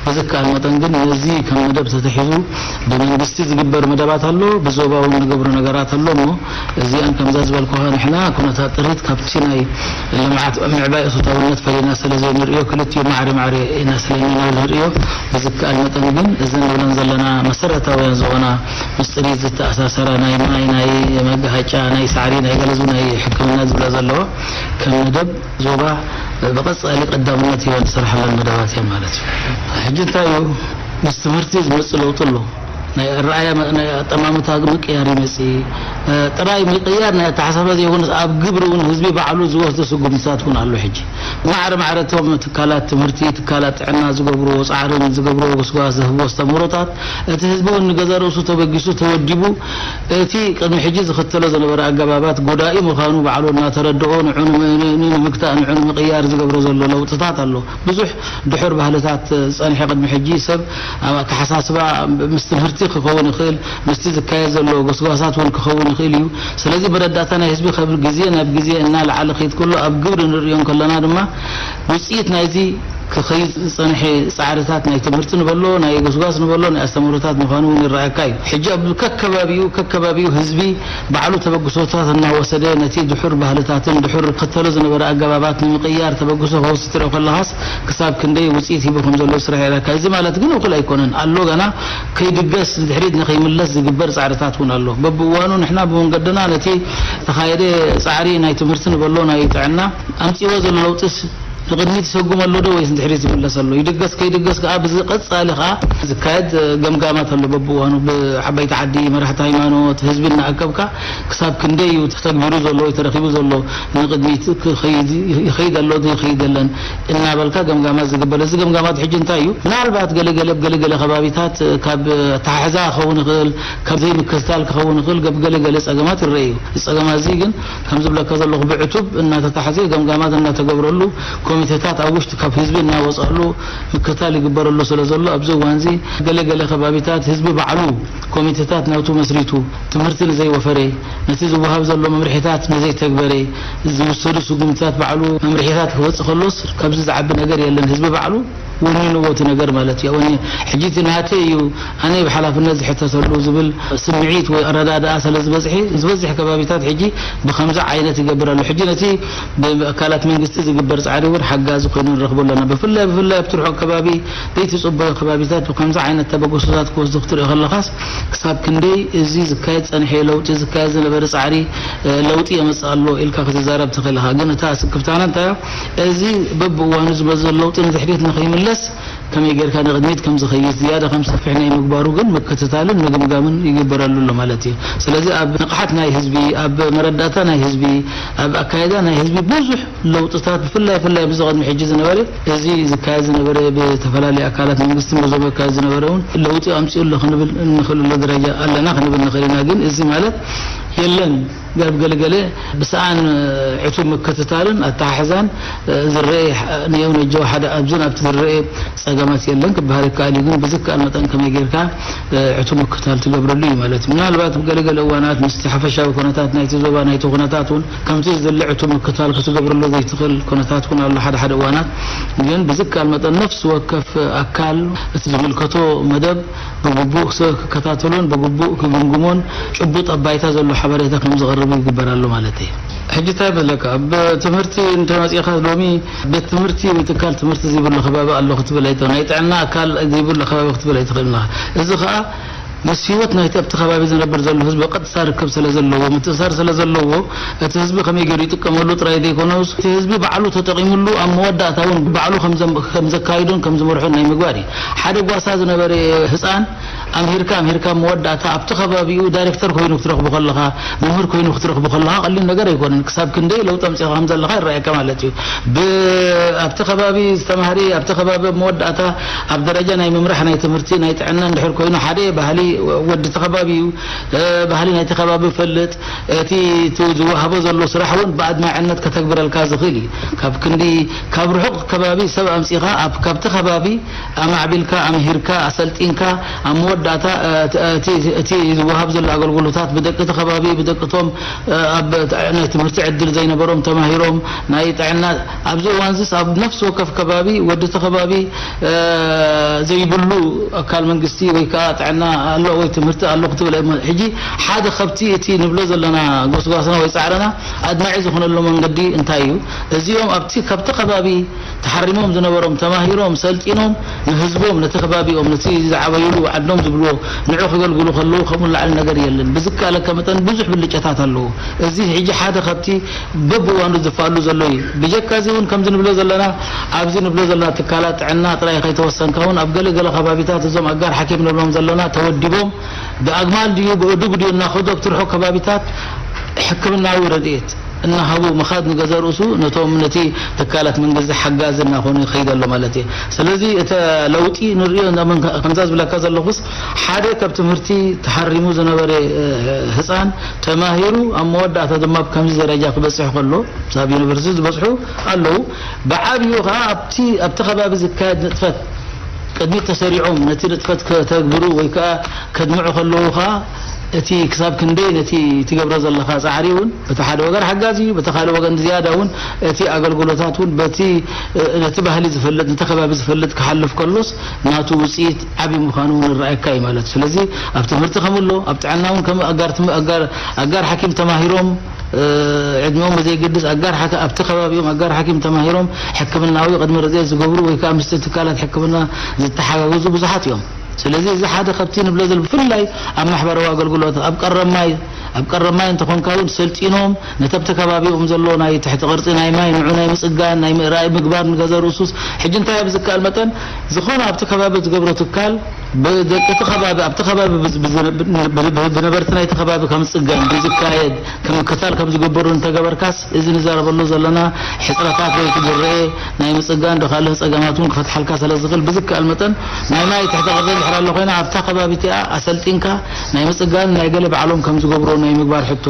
ብዝከኣል መጠን ግን ነዚ ከም መደብ ተተሒዙ ብመንግስቲ ዝግበር መደባት ኣሎ፣ ብዞባ እውን ዝገብሩ ነገራት ኣሎ እሞ፣ እዚኣን ከምዛ ዝበልኩኻ ንሕና ኩነታት ጥሪት ካብቲ ናይ ልምዓት ምዕባይ እቶታውነት ፈሊና ስለ ዘይንርእዮ፣ ክልቲኡ ማዕረ ማዕረ ኢና ስለ ንሪኦ፣ ብዝከኣል መጠን ግን እዘን ንብለን ዘለና መሰረታውያን ዝኾና ምስ ጥሪት ዝተኣሳሰራ ናይ ማይ፣ ናይ መጋሃጫ፣ ናይ ሳዕሪ፣ ናይ ገለ ናይ ሕክምና ዝብላ ዘለዋ ከም መደብ ዞባ ብቐጻሊ ቀዳምነት እየን ዝሰርሓለን መደባት እየን ማለት እዩ። ሕጂ እንታይ እዩ ምስ ትምህርቲ ዝመጽእ ለውጢ ኣሎ። ናይ ኣረኣእያ መ-፣ ናይ ኣጠማምታ ምቅያር ይመጽእ። እ፣ ጥራይ ምቅያር ናይ ኣተሓሳስባ ዘይኮነስ ኣብ ግብሪ እውን ህዝቢ ባዕሉ ዝወስዶ ስጉምትታት እውን ኣሎ። ሕጂ ማዕረ ማዕረ እቶም ትካላት ትምህርቲ፣ ትካላት ጥዕና ዝገብርዎ ጻዕርን ዝገብርዎ ጎስጓስ፣ ዘህብዎ ኣስተምህሮታት፣ እቲ ህዝቢ እውን ንገዛ ርእሱ ተበጊሱ ተወዲቡ፣ እቲ ቅድሚ ሕጂ ዝኽተሎ ዝነበረ ኣገባባት ጎዳኢ ምዃኑ ባዕሉ እናተረድኦ፣ ንዑ ንም-፣ ን-፣ ንምግታእ፣ ንዑ ንምቕያር ዝገብሮ ዘሎ ለውጥታት ኣሎ። ብዙሕ ድሑር ባህልታት ዝጸንሐ፣ ቅድሚ ሕጂ ሰብ ኣብ ኣተሓሳስባ ምስ ትምህርቲ ክኸውን ይኽእል፣ ምስቲ ዝካየድ ዘሎ ጎስጓሳት እውን ክኸውን ይኽእል እዩ። ስለዚ መረዳእታ ናይ ህዝቢ ካብ ግዜ ናብ ግዜ እናለዓለ ክኸይድ ከሎ፣ ኣብ ግብሪ ንርእዮ እንከለና ድማ፣ ውጽኢት ናይዚ ክኸይድ ዝጸንሐ ጻዕርታት፣ ናይ ትምህርቲ ንበሎ፣ ናይ ጎስጓስ ንበሎ፣ ናይ ኣስተምህሮታት ምዃኑ እውን ይረኣየካ እዩ። ሕጂ ኣብ ከከባቢኡ፣ ከከባቢኡ ህዝቢ ባዕሉ ተበግሶታት እናወሰደ፣ ነቲ ድሑር ባህልታትን ድሑር ክተሎ ዝነበረ ኣገባባት ንምቕያር ተበግሶ ክወስድ ትርኢ ከለኻስ፣ ክሳብ ክንደይ ውጽኢት ሂቡ ከም ዘሎ ስራሕ የርእየካ። እዚ ማለት ግን እኹል ኣይኮነን። ኣሎ፣ ገና ከይድገስ፣ ንድሕሪት ንኸይምለስ ዝግበር ጻዕርታት እውን ኣሎ። በብእዋኑ ንሕና ብመንገድና ነቲ ተኻየደ ጻዕሪ፣ ናይ ትምህርቲ ንበሎ፣ ናይ ጥዕና፣ ኣምጺእዎ ዘሎ ለውጥስ ንቕድሚት ይሰጉም ኣሎ ዶ ወይስ ንድሕሪት ይምለስ ኣሎ? ይድገስ ከይድገስ ከኣ፣ ብዚ ቀጻሊ ከኣ ዝካየድ ገምጋማት ኣሎ። በብእዋኑ ብዓበይቲ ዓዲ፣ መራሕቲ ሃይማኖት፣ ህዝቢ እናኣከብካ፣ ክሳብ ክንደይ እዩ ተተግቢሩ ዘሎ ወይ ተረኺቡ ዘሎ፣ ንቕድሚት ክኸይድ፣ ይኸይድ ኣሎ ዶ ይኸይድ የለን እናበልካ ገምጋማት ዝግበር። እዚ ገምጋማት ሕጂ እንታይ እዩ? ምናልባት ገለ ገለ፣ ኣብ ገለ ገለ ከባቢታት ካብ ኣተሓሕዛ ክኸውን ይኽእል፣ ካብ ዘይምክትታል ክኸውን ይኽእል፣ ገብ-፣ ገለ ገለ ጸገማት ይረአ እዩ። እዚ ጸገማት እዚ ግን ከም ዝብለካ ዘለኹ ብዕቱብ እናተታሕዘ፣ ገምጋማት እናተገብረሉ፣ ኮሚቴታት ኣብ ውሽጢ ካብ ህዝቢ እናወጸሉ ምክትታል ይግበረሉ ስለ ዘሎ፣ ኣብዚ እዋን እዚ ገለ ገለ ከባቢታት ህዝቢ ባዕሉ ኮሚቴታት ናቱ መስሪቱ፣ ትምህርቲ ንዘይወፈረ፣ ነቲ ዝወሃብ ዘሎ መምርሒታት ንዘይተግበረ፣ ዝውሰዱ ስጉምትታት ባዕሉ መምርሒታት ክወጽእ ከሎስ፣ ካብዚ ዝዓቢ ነገር የለን። ህዝቢ ባዕሉ ወኒንዎ እቲ ነገር ማለት እዩ። ወኒ-፣ ሕጂ እቲ ናተይ እዩ፣ ኣነ ብሓላፍነት ዝሕተተሉ ዝብል ስምዒት ወይ ኣረዳድኣ ስለ ዝበዝሐ፣ ዝበዝሕ ከባቢታት ሕጂ ብኸምዚ ዓይነት ይገብር ኣሎ። ሕጂ ነቲ ብኣካላት መንግስቲ ዝግበር ጻዕሪ እውን ሓጋዚ ኮይኑ ንረኽቦ ኣለና። ብፍላይ፣ ብፍላይ ኣብቲ ርሑቕ ከባቢ፣ ዘይትጽበዮ ከባቢታት ብኸምዚ ዓይነት ተበግሶታት ክወስዱ ክትርኢ ከለኻስ፣ ክሳብ ክንደይ እዚ ዝካየድ ጸንሐ ለውጢ፣ ዝካየድ ዝነበረ ጻዕሪ፣ እ፣ ለውጢ የመጽእ ኣሎ ኢልካ ክትዛረብ ትኽእል ኢኻ። ግን እታ ስክፍታና እንታይ እያ? እዚ በብእዋኑ ዝመጽእ ለውጢ ንድሕሪት ንኸይምለስ፣ ከመይ ጌርካ ንቕድሚት ከም ዝኸይድ፣ ዝያዳ ከም ዝሰፍሕ ናይ ምግባሩ ግን ምክትታልን ምግምጋምን ይግበረሉ ኣሎ ማለት እዩ። ስለዚ ኣብ ንቕሓት ናይ ህዝቢ፣ ኣብ መረዳእታ ናይ ህዝቢ፣ ኣብ ኣካይዳ ናይ ህዝቢ ብዙሕ ለውጥታት፣ ብፍላይ፣ ብፍላይ ኣብዚ ቅድሚ ሕጂ ዝነበረ፣ እዚ ዝካየድ ዝነበረ ብተፈላለዩ ኣካላት መንግስትን በዞም ኣካየድ ዝነበረ እውን ለውጢ ኣምጺኡ ኣሎ ክንብል እንኽእለሉ ደረጃ ኣለና ክንብል ንኽእል ኢና። ግን እዚ ማለት የለን። ኣብ ገለገለ ብሰኣን ዕቱብ ምክትታልን ኣተሓሕዛን ዝረአ፣ ንየው ነጀው ሓደ ኣብዝን ኣብቲ ዝረአ ጸገማት የለን ክበሃል ይከኣል እዩ። ግን ብዝከኣል መጠን ከመይ ጌርካ ዕቱብ ምክትታል ትገብረሉ እዩ ማለት እዩ። ምናልባት ኣብ ገለገለ እዋናት ምስቲ ሓፈሻዊ ኩነታት ናይቲ ዞባ፣ ናይቲ ኩነታት እውን ከምቲ ዝድለ ዕቱብ ምክትታል ክትገብረሉ ዘይትኽእል ኩነታት እውን ኣሎ ሓደ ሓደ እዋናት። ግን ብዝከኣል መጠን ነፍሲ ወከፍ ኣካል እቲ ዝምልከቶ መደብ ብግቡእ ክከታተሎን ብግቡእ ክግምግሞን ጭቡጥ ኣብ ባይታ ዘሎ ሓበሬታ ከም ዝቐርብ ይግበር ኣሎ ማለት እዩ። ሕጂ እንታይ ይመስለካ? ኣብ ትምህርቲ እንተመጺእካ ሎሚ ቤት ትምህርቲ ወይ ትካል ትምህርቲ ዘይብሉ ከባቢ ኣሎ ክትብል ኣይትኽእል። ናይ ጥዕና ኣካል ዘይብሉ ከባቢ ክትብል ኣይትኽእል ኢኻ። እዚ ኸኣ ምስ ህይወት ናይቲ ኣብቲ ከባቢ ዝነብር ዘሎ ህዝቢ ቀጥታ ርክብ ስለ ዘለዎ፣ ምትእሳር ስለ ዘለዎ፣ እቲ ህዝቢ ከመይ ገይሩ ይጥቀመሉ ጥራይ ዘይኮነስ፣ እቲ ህዝቢ ባዕሉ ተጠቒሙሉ ኣብ መወዳእታ እውን ባዕሉ ከም ዘም-፣ ከም ዘካይዶን ከም ዝመርሖን ናይ ምግባር እዩ። ሓደ ጓሳ ዝነበረ ህጻን ኣምሂርካ፣ ኣምሂርካ መወዳእታ ኣብቲ ከባቢኡ ዳይሬክተር ኮይኑ ክትረኽቦ ከለኻ፣ መምህር ኮይኑ ክትረኽቦ ከለኻ ቀሊል ነገር ኣይኮነን። ክሳብ ክንደይ ለውጢ ኣምጺእካ ከም ዘለኻ ይረኣየካ ማለት እዩ። ብ-፣ ኣብቲ ከባቢ ዝተማህረ፣ ኣብቲ ከባቢ ኣብ መወዳእታ ኣብ ደረጃ ናይ ምምራሕ ናይ ትምህርቲ፣ ናይ ጥዕና እንድሕር ኮይኑ፣ ሓደ ባህሊ ወዲ እቲ ከባቢ እዩ፣ እ፣ ባህሊ ናይቲ ከባቢ ይፈልጥ፣ እቲ፣ እቲ ዝወሃቦ ዘሎ ስራሕ እውን ብኣድማዕነት ከተግብረልካ ዝኽእል እዩ። ካብ ክንዲ፣ ካብ ርሑቕ ከባቢ ሰብ ኣምጺኻ ኣብ፣ ካብቲ ከባቢ ኣማዕቢልካ፣ ኣምሂርካ፣ ኣሰልጢንካ፣ ኣብ መወዳእታ፣ እ፣ እቲ፣ እቲ፣ እቲ ዝወሃብ ዘሎ ኣገልግሎታት ብደቂ እቲ ከባቢ፣ ብደቂ እቶም፣ እ፣ ኣብ ናይ ትምህርቲ ዕድል ዘይነበሮም ተማሂሮም፣ ናይ ጥዕና፣ ኣብዚ እዋን እዚስ ኣብ ነፍሲ ወከፍ ከባቢ፣ ወዲ እቲ ከባቢ፣ እ፣ ዘይብሉ ኣካል መንግስቲ ወይ ከኣ ጥዕና ኣሎ ወይ ትምህርቲ ኣሎ ክትብል ኣይሞ-፣ ሕጂ ሓደ ካብቲ እቲ ንብሎ ዘለና ጎስጓስና ወይ ጻዕርና ኣድማዒ ዝኾነሉ መንገዲ እንታይ እዩ? እዚኦም ኣብቲ፣ ካብቲ ከባቢ ተሓሪሞም ዝነበሮም ተማሂሮም ሰልጢኖም ንህዝቦም፣ ነቲ ከባቢኦም፣ ነቲ ዝዓበይሉ ዓዶም ዝብልዎ ንዑ ከገልግሉ ከለዉ ከምኡ ንላዕሊ ነገር የለን። ብዝከኣለካ መጠን ብዙሕ ብልጫታት ኣለዎ። እዚ ሕጂ ሓደ ካብቲ በብእዋኑ ዝፋሉ ዘሎ እዩ። ብጀካ እዚ እውን ከምዚ ንብሎ ዘለና ዘለና ኣብዚ ንብሎ ዘለና ትካላት ጥዕና ጥራይ ከይተወሰንካ እውን ኣብ ገለ ገለ ከባቢታት እዞም ኣጋር ሓኪም ንብሎም ዘለና ተወዲቦም ብኣግማል ድዩ ብእዱግ ድዩ እናኸዱ ኣብቲ ርሑቕ ከባቢታት ሕክምናዊ ረድኤት እናሃቡ ምኻድ ንገዛ ርእሱ ነቶም ነቲ ትካላት መንግስቲ ሓጋዚ እናኾኑ ይኸይድ ኣሎ ማለት እዩ። ስለዚ እቲ ለውጢ ንሪኦ ከምዛ ዝብለካ ዘለኹስ ሓደ ካብ ትምህርቲ ተሓሪሙ ዝነበረ ህፃን ተማሂሩ ኣብ መወዳእታ ድማ ኣብ ከምዚ ደረጃ ክበፅሕ ከሎ ኣብ ዩኒቨርሲቲ ዝበፅሑ ኣለዉ። ብዓብዩ ከዓ ኣብቲ ኣብቲ ከባቢ ዝካየድ ንጥፈት ቅድሚት ተሰሪዖም ነቲ ንጥፈት ከተግብሩ ወይ ከዓ ከድምዑ ከለዉ ከዓ እቲ ክሳብ ክንደይ ነቲ ትገብሮ ዘለኻ ፃዕሪ እውን በቲ ሓደ ወገን ሓጋዚ እዩ፣ በቲ ካልእ ወገን ዝያዳ እውን እቲ ኣገልግሎታት እውን በቲ ነቲ ባህሊ ዝፈልጥ ነቲ ከባቢ ዝፈልጥ ክሓልፍ ከሎስ ናቱ ውፅኢት ዓብዪ ምዃኑ እውን ይረኣየካ እዩ ማለት እዩ። ስለዚ ኣብ ትምህርቲ ከምሎ ኣብ ጥዕና እውን ከም ኣጋር ትም- ኣጋር ኣጋር ሓኪም ተማሂሮም ዕድሚኦም ብዘይገድስ ኣጋር ሓኪ ኣብቲ ከባቢኦም ኣጋር ሓኪም ተማሂሮም ሕክምናዊ ቅድመ ረድኤት ዝገብሩ ወይ ከዓ ምስቲ ትካላት ሕክምና ዝተሓጋገዙ ብዙሓት እዮም። ስለዚ እዚ ሓደ ካብቲ ንብሎ ዘሎ ብፍላይ ኣብ ማሕበራዊ ኣገልግሎት ኣብ ቀረማይ ኣብ ቀረማይ እንተኾንካ እውን ሰልጢኖም ነቲ ኣብቲ ከባቢኦም ዘሎ ናይ ትሕቲ ቅርፂ ናይ ማይ ንዑ ናይ ምፅጋን ናይ ምእራይ ምግባር ንገዛ ርእሱስ ሕጂ እንታይ ኣብ ዝከኣል መጠን ዝኾነ ኣብቲ ከባቢ ዝገብሮ ትካል ብደቂ እቲ ከባቢ ኣብቲ ከባቢ ብዝ- ብዝ- ብነበርቲ ናይቲ ከባቢ ከም ፅገን ብዝካየድ ክምክታል ከም ዝግበሩ እንተገበርካስ እዚ ንዛረበሉ ዘለና ሕፅረታት ወይ ዝረአ ናይ ምፅጋን ዶ ካልእ ፀገማት እውን ክፈትሓልካ ስለ ዝኽእል ብዝከኣል መጠን ናይ ማይ ትሕተ ቅርፂ እንድሕር ኣሎ ኮይና ኣብታ ከባቢ እቲኣ ኣሰልጢንካ ናይ ምፅጋን ናይ ገለ ባዕሎም ከም ዝገብሩ ናይ ምግባር ሕቶ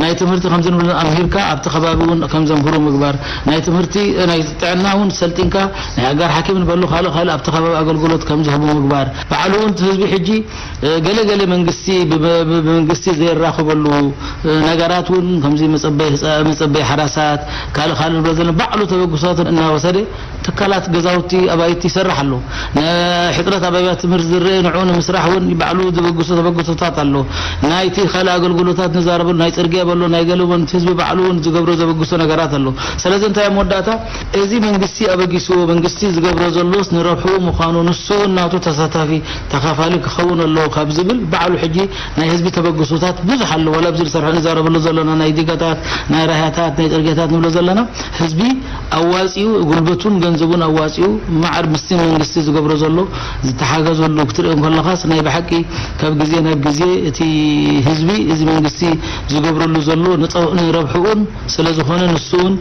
ናይ ትምህርቲ ከምዚ ንብሎ ኣምሂርካ ኣብቲ ከባቢ እውን ከም ዘምህሩ ምግባር ናይ ትምህርቲ ናይ ጥዕና እውን ሰልጢንካ ናይ ኣጋር ሓኪም ንበሉ ካልእ ካልእ ኣብቲ ከባቢ ኣገልግሎት ከም ዝህቡ ምግባር ባዕሉ እውን እቲ ህዝቢ ሕጂ ገለ ገለ መንግስቲ ብመንግስቲ ዘየራኽበሉ ነገራት እውን ከምዚ መፀበይ ሓዳሳት ካልእ ካልእ ንብሎ ዘለና ባዕሉ ተበግሶት እናወሰደ ትካላት ገዛውቲ ኣባይቲ ይሰርሕ ኣሎ። ሕፅረት ኣብ ኣብያተ ትምህርቲ ዝረአ ንዑ ንምስራሕ እውን ባዕሉ ዝበግሶ ተበግሶታት ኣሎ። ናይቲ ካልእ ኣገልግሎታት ንዛረበሉ ናይ ፅርግያ በሎ ናይ ገለ እውን ህዝቢ ባዕሉ እውን ዝገብሮ ዘበግሶ ነገራት ኣሎ። ስለዚ እንታይ ኣብ መወዳእታ እዚ መንግስቲ ኣበጊስዎ መንግስቲ ዝገብሮ ዘሎስ ንረብሕኡ ምዃኑ ንሱ እውን ናቱ ተሳታፊ ተኻፋሊ ክኸውን ኣለዎ ካብ ዝብል ባዕሉ ሕጂ ናይ ህዝቢ ተበግሶታት ብዙሕ ኣሎ። ዋላ ኣብዚ ዝሰርሖ ንዛረበሉ ዘለና ናይ ዲጋታት ናይ ራህያታት ናይ ፅርግያታት ንብሎ ዘለና ህዝቢ ኣዋፂኡ ጉልበቱን ገንዘቡን ኣዋፂኡ ማዕር ምስቲ መንግስቲ ዝገብሮ ዘሎ ዝተሓገዘሉ ክትሪኦ እንከለኻስ ናይ ብሓቂ ካብ ግዜ ናብ ግዜ እቲ ህዝቢ እዚ መንግስቲ ዝገብረሉ ዘሎ ንረብሕኡን ስለ ዝኾነ ንሱ እውን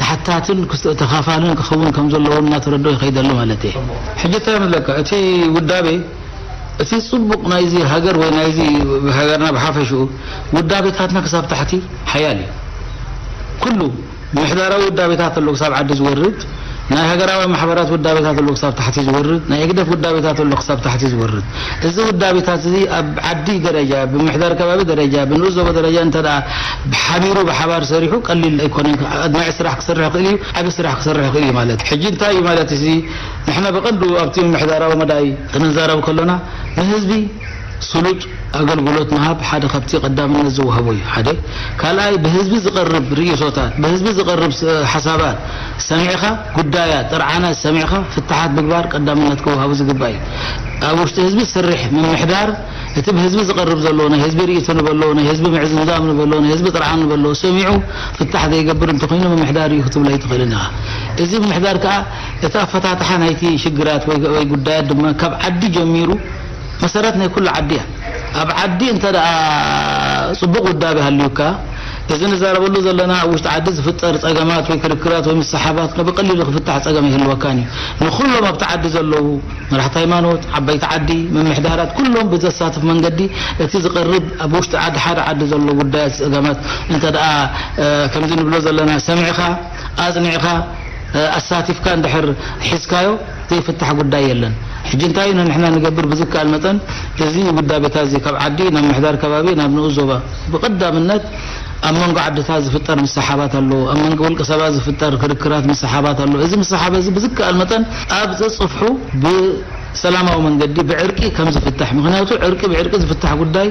ተሓታትን ተኻፋልን ክኸውን ከም ዘለዎ እናተረድኦ ይኸይድ ኣሎ ማለት እየ። ሕጂ እንታይ ንብለካ እቲ ውዳቤ እቲ ፅቡቕ ናይዚ ሃገር ወይ ናይዚ ሃገርና ብሓፈሽኡ ውዳቤታትና ክሳብ ታሕቲ ሓያል እዩ። ኩሉ ምሕዳራዊ ውዳቤታት ኣሎ ክሳብ ዓዲ ዝወርድ፣ ናይ ሃገራዊ ማሕበራት ውዳቤታት ኣሎ ክሳብ ታሕቲ ዝወርድ፣ ናይ ህግደፍ ውዳቤታት ኣሎ ክሳብ ታሕቲ ዝወርድ። እዚ ውዳቤታት እዚ ኣብ ዓዲ ደረጃ፣ ብምሕዳር ከባቢ ደረጃ፣ ብንኡስ ዞባ ደረጃ እንተ ደኣ ብሓቢሩ ብሓባር ሰሪሑ ቀሊል ኣይኮነን። ኣድማዒ ስራሕ ክሰርሕ ይኽእል እዩ፣ ዓቢ ስራሕ ክሰርሕ ይኽእል እዩ ማለት እዩ። ሕጂ እንታይ እዩ ማለት እዚ ንሕና ብቐንዱ ኣብቲ ምምሕዳራዊ መዳይ ክንዛረብ ከሎና ንህዝቢ ስሉጥ ኣገልግሎት ምሃብ ሓደ ካብቲ ቀዳምነት ዝወሃቦ እዩ። ሓደ ካልኣይ ብህዝቢ ዝቐርብ ርእይቶታት ብህዝቢ ዝቐርብ ሓሳባት ሰሚዕኻ ጉዳያት ጥርዓናት ሰሚዕኻ ፍታሓት ምግባር ቀዳምነት ክወሃቡ ዝግባእ እዩ። ኣብ ውሽጢ ህዝቢ ዝሰርሕ ምምሕዳር እቲ ብህዝቢ ዝቐርብ ዘሎ ናይ ህዝቢ ርእይቶ ንበሎ ናይ ህዝቢ ምዕዝምዛም ንበሎ ናይ ህዝቢ ጥርዓን ንበሎ ሰሚዑ ፍታሕ ዘይገብር እንተኾይኑ ምምሕዳር እዩ ክትብሎ ኣይትኽእልን ኢኻ። እዚ ምምሕዳር ከዓ እቲ ኣፈታትሓ ናይቲ ሽግራት ወይ ጉዳያት ድማ ካብ ዓዲ ጀሚሩ መሰረት ናይ ኩሉ ዓዲ እያ። ኣብ ዓዲ እንተ ደኣ ፅቡቕ ውዳቤ ሃልዩካ፣ እዚ ንዛረበሉ ዘለና ኣብ ውሽጢ ዓዲ ዝፍጠር ጸገማት ወይ ክርክራት ወይ ምስሓባት ብቐሊሉ ክፍታሕ ጸገም ይህልወካን እዩ። ንኹሎም ኣብቲ ዓዲ ዘለዉ መራሕቲ ሃይማኖት፣ ዓበይቲ ዓዲ፣ ምምሕዳራት ኩሎም ብዘሳትፍ መንገዲ እቲ ዝቐርብ ኣብ ውሽጢ ዓዲ ሓደ ዓዲ ዘለዉ ጉዳያት ጸገማት እንተ ደኣ ከምዚ ንብሎ ዘለና ሰሚዕኻ ኣጽኒዕኻ ኣሳቲፍካ እንድሕር ሒዝካዮ ዘይፍታሕ ጉዳይ የለን። ሕጂ እንታይ ኢና ንሕና ንገብር ብዝከኣል መጠን እዚ ውዳቤታት እዚ ካብ ዓዲ ናብ ምሕዳር ከባቢ ናብ ንኡስ ዞባ ብቐዳምነት ኣብ መንጎ ዓድታት ዝፍጠር ምስሓባት ኣሎ፣ ኣብ መንጎ ውልቀ ሰባት ዝፍጠር ክርክራት ምስሓባት ኣሎ። እዚ ምስሓብ እዚ ብዝከኣል መጠን ኣብ ዘጽፍሑ ብ ሰላማዊ መንገዲ ብዕርቂ ከም ዝፍታሕ ምክንያቱ ዕርቂ ብዕርቂ ዝፍታሕ ጉዳይ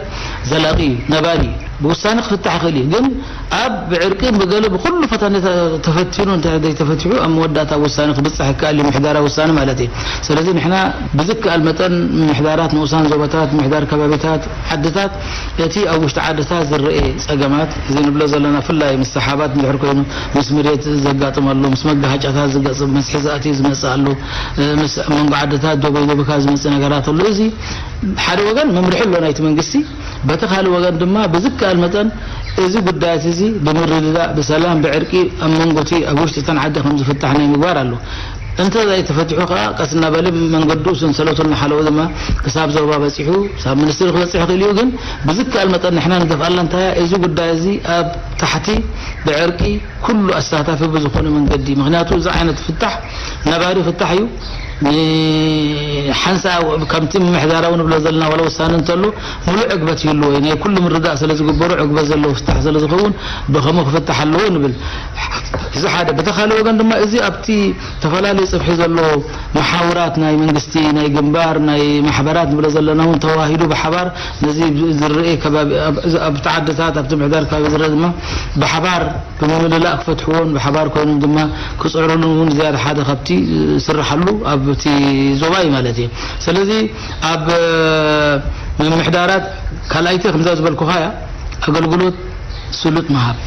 ዘላቂ እዩ ነባሪ እዩ ብውሳነ ክፍታሕ ይኽእል እዩ ግን ኣብ ብዕርቅን ብገለ ብኹሉ ፈተነ ተፈቲኑ እንተ ዘይተፈቲሑ ኣብ መወዳእታ ውሳነ ክብጻሕ ይከኣል እዩ፣ ምሕዳራዊ ውሳነ ማለት እዩ። ስለዚ ንሕና ብዝከኣል መጠን ምሕዳራት፣ ንኡሳን ዞባታት፣ ምሕዳር ከባቢታት፣ ዓድታት፣ እቲ ኣብ ውሽጢ ዓድታት ዝረኤ ጸገማት፣ እዚ ንብሎ ዘለና ፍላይ ምስ ሰሓባት እንድሕር ኮይኑ፣ ምስ መሬት ዘጋጥም ኣሎ፣ ምስ መጋሃጫታት ዝገጽም፣ ምስ ሕዛእቲ ዝመጽእ ኣሎ፣ ምስ መንጎ ዓድታት ዶበይ ዶብካ ዝመጽእ ነገራት ኣሎ። እዚ ሓደ ወገን መምርሒ ኣሎ ናይቲ መንግስቲ፣ በቲ ካልእ ወገን ድማ ብዝከኣል መጠን እዚ ጉዳያት እዚ ብምርድዳእ፣ ብሰላም፣ ብዕርቂ ኣብ መንጎ እቲ ኣብ ውሽጢ እተን ዓዲ ከም ዝፍታሕ ናይ ምግባር ኣሎ። እንተ ዘይተፈቲሑ ከኣ ቀስ እናበለ መንገዱ ሰንሰለቱ እናሓለወ ድማ ክሳብ ዞባ በጺሑ፣ ክሳብ ሚኒስትሪ ክበጽሕ ይኽእል እዩ። ግን ብዝከኣል መጠን ንሕና ንደፍኣላ እንታይ እያ፣ እዚ ጉዳይ እዚ ኣብ ታሕቲ ብዕርቂ ኩሉ ኣሳታፊ ብዝኾነ መንገዲ፣ ምኽንያቱ እዚ ዓይነት ፍታሕ ነባሪ ፍታሕ እዩ። ንሓንሳእ ከምቲ ምምሕዳራዊ ንብሎ ዘለና ዋላ ውሳነ እንተሎ፣ ሙሉእ ዕግበት ይህልዎ እዩ። ናይ ኩሉ ምርዳእ ስለ ዝግበሮ ዕግበት ዘለዎ ፍታሕ ስለ ዝኸውን ብኸምኡ ክፍታሕ ኣለዎ ንብል። እዚ ሓደ። በቲ ካልእ ወገን ድማ እዚ ኣብቲ ተፈላለዩ ጽፍሒ ዘሎ መሓውራት ናይ መንግስቲ፣ ናይ ግንባር፣ ናይ ማሕበራት ንብሎ ዘለና እውን ተዋሂዱ ብሓባር ነዚ ዝረኤ ከባቢ ኣብ፣ ኣብቲ ዓድታት፣ ኣብቲ ምሕዳር ከባቢ ዝረአ ድማ ብሓባር ብምምልላእ ክፈትሕዎን ብሓባር ኮይኖም ድማ ክጽዕሩሉን እውን ዝያዳ ሓደ ካብቲ ዝስርሓሉ ኣብቲ ዞባ እዩ ማለት እዩ። ስለዚ ኣብ ምምሕዳራት ካልኣይቲ ከምዛ ዝበልኩኻ እያ፣ ኣገልግሎት ስሉጥ ምሃብ።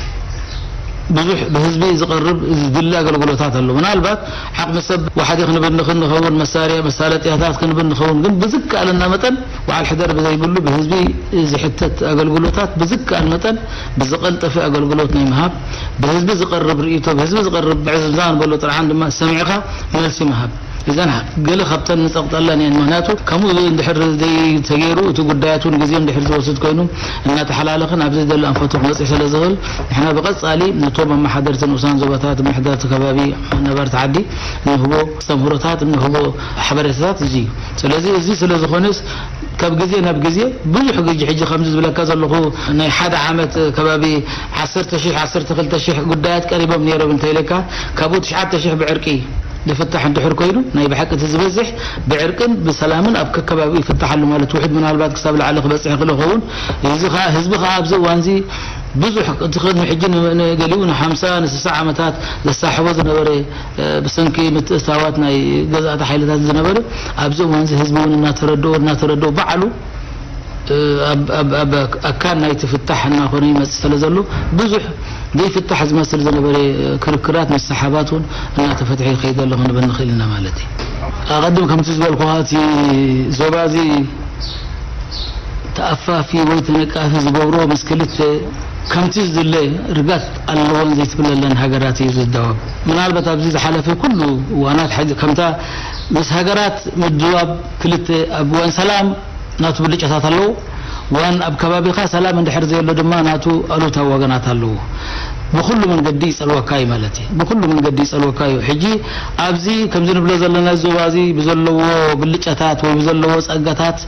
ብዙሕ ብህዝቢ ዝቐርብ ዝድሊ ኣገልግሎታት ኣሎ። ምናልባት ዓቕሚ ሰብ ዋሕዲ ክንብል ንኽእል ንኸውን፣ መሳርያ መሳለጥያታት ክንብል ንኸውን፣ ግን ብዝከኣለና መጠን በዓል ሕደር ብዘይብሉ ብህዝቢ ዝሕተት ኣገልግሎታት ብዝከኣል መጠን ብዝቐልጠፈ ኣገልግሎት ናይ ምሃብ፣ ብህዝቢ ዝቐርብ ርእይቶ፣ ብህዝቢ ዝቐርብ ምዕዝምዛን በሎ ጥርዓን ድማ ሰሚዕኻ መልሲ ምሃብ። እዘን ገለ ካብተን ንጸቕጠለን እየን። ምኽንያቱ ከምኡ እንድሕር ዘይተገይሩ እቲ ጉዳያት እውን ግዜ እንድሕር ዝወስድ ኮይኑ እናተሓላለኽን ኣብ ዘይደለ ኣንፈቱ ክመጽእ ስለ ዝኽእል ንሕና ብቐጻሊ ነቶም ኣመሓደርቲ ንኡሳን ዞባታት፣ ምሕዳርቲ ከባቢ፣ ነበርቲ ዓዲ እንህቦ ኣስተምህሮታት፣ እንህቦ ሓበሬታታት እዚ እዩ። ስለዚ እዚ ስለ ዝኾነስ ካብ ግዜ ናብ ግዜ ብዙሕ ግዜ ሕጂ ከምዚ ዝብለካ ዘለኹ ናይ ሓደ ዓመት ከባቢ ዓሰርተ ሺሕ ዓሰርተ ክልተ ሺሕ ጉዳያት ቀሪቦም ነይሮም እንተኢለካ ካብኡ ትሽዓተ ሺሕ ብዕርቂ ዝፍታሕ እንድሕር ኮይኑ ናይ ብሓቂ እቲ ዝበዝሕ ብዕርቅን ብሰላምን ኣብ ከከባቢኡ ይፍታሕ ኣሎ ማለት ውሕድ ምናልባት ክሳብ ላዕሊ ክበጽሕ ይኽእል ይኸውን። እዚ ኸኣ ህዝቢ ኸኣ ኣብዚ እዋንዚ ብዙሕ እቲ ቅድሚ ሕጂ ን-፣ ንገሊኡ ንሓምሳ ንስሳ ዓመታት ዘሳሕቦ ዝነበረ ብሰንኪ ምትእትታዋት ናይ ገዛእቲ ሓይልታት ዝነበረ ኣብዚ እዋንዚ ህዝቢ እውን እናተረድኦ እናተረድኦ ባዕሉ ኣብ ኣብ ኣብ ኣካል ናይቲ ፍታሕ እናኾነ ይመጽእ ስለ ዘሎ ብዙሕ ዘይፍታሕ ዝመስል ዝነበረ ክርክራት ምስ ሰሓባት እውን እናተፈትሐ ይኸይድ ኣሎ ክንብል ንኽእል ኢና ማለት እዩ። ኣቐድም ከምቲ ዝበልኩኻ እቲ ዞባ እዚ ተኣፋፊ ወይ ተነቃፊ ዝገብሮ ምስ ክልተ ከምቲ ዝድለ ርጋት ኣለዎን ዘይትብለለን ሃገራት እዩ ዝዳወብ። ምናልባት ኣብዚ ዝሓለፈ ኩሉ እዋናት ከምታ ምስ ሃገራት ምድዋብ ክልተ ኣብ እዋን ሰላም ናቱ ብልጫታት ኣለዎ። ዋን ኣብ ከባቢኻ ሰላም እንድሕር ዘየሎ ድማ ናቱ ኣሉታዊ ወገናት ኣለዎ። ብኹሉ መንገዲ ይጸልወካ እዩ ማለት እዩ። ብኹሉ መንገዲ ይጸልወካ እዩ። ሕጂ ኣብዚ ከምዚ ንብሎ ዘለና ዞባ እዚ ብዘለዎ ብልጫታት ወይ ብዘለዎ ጸጋታት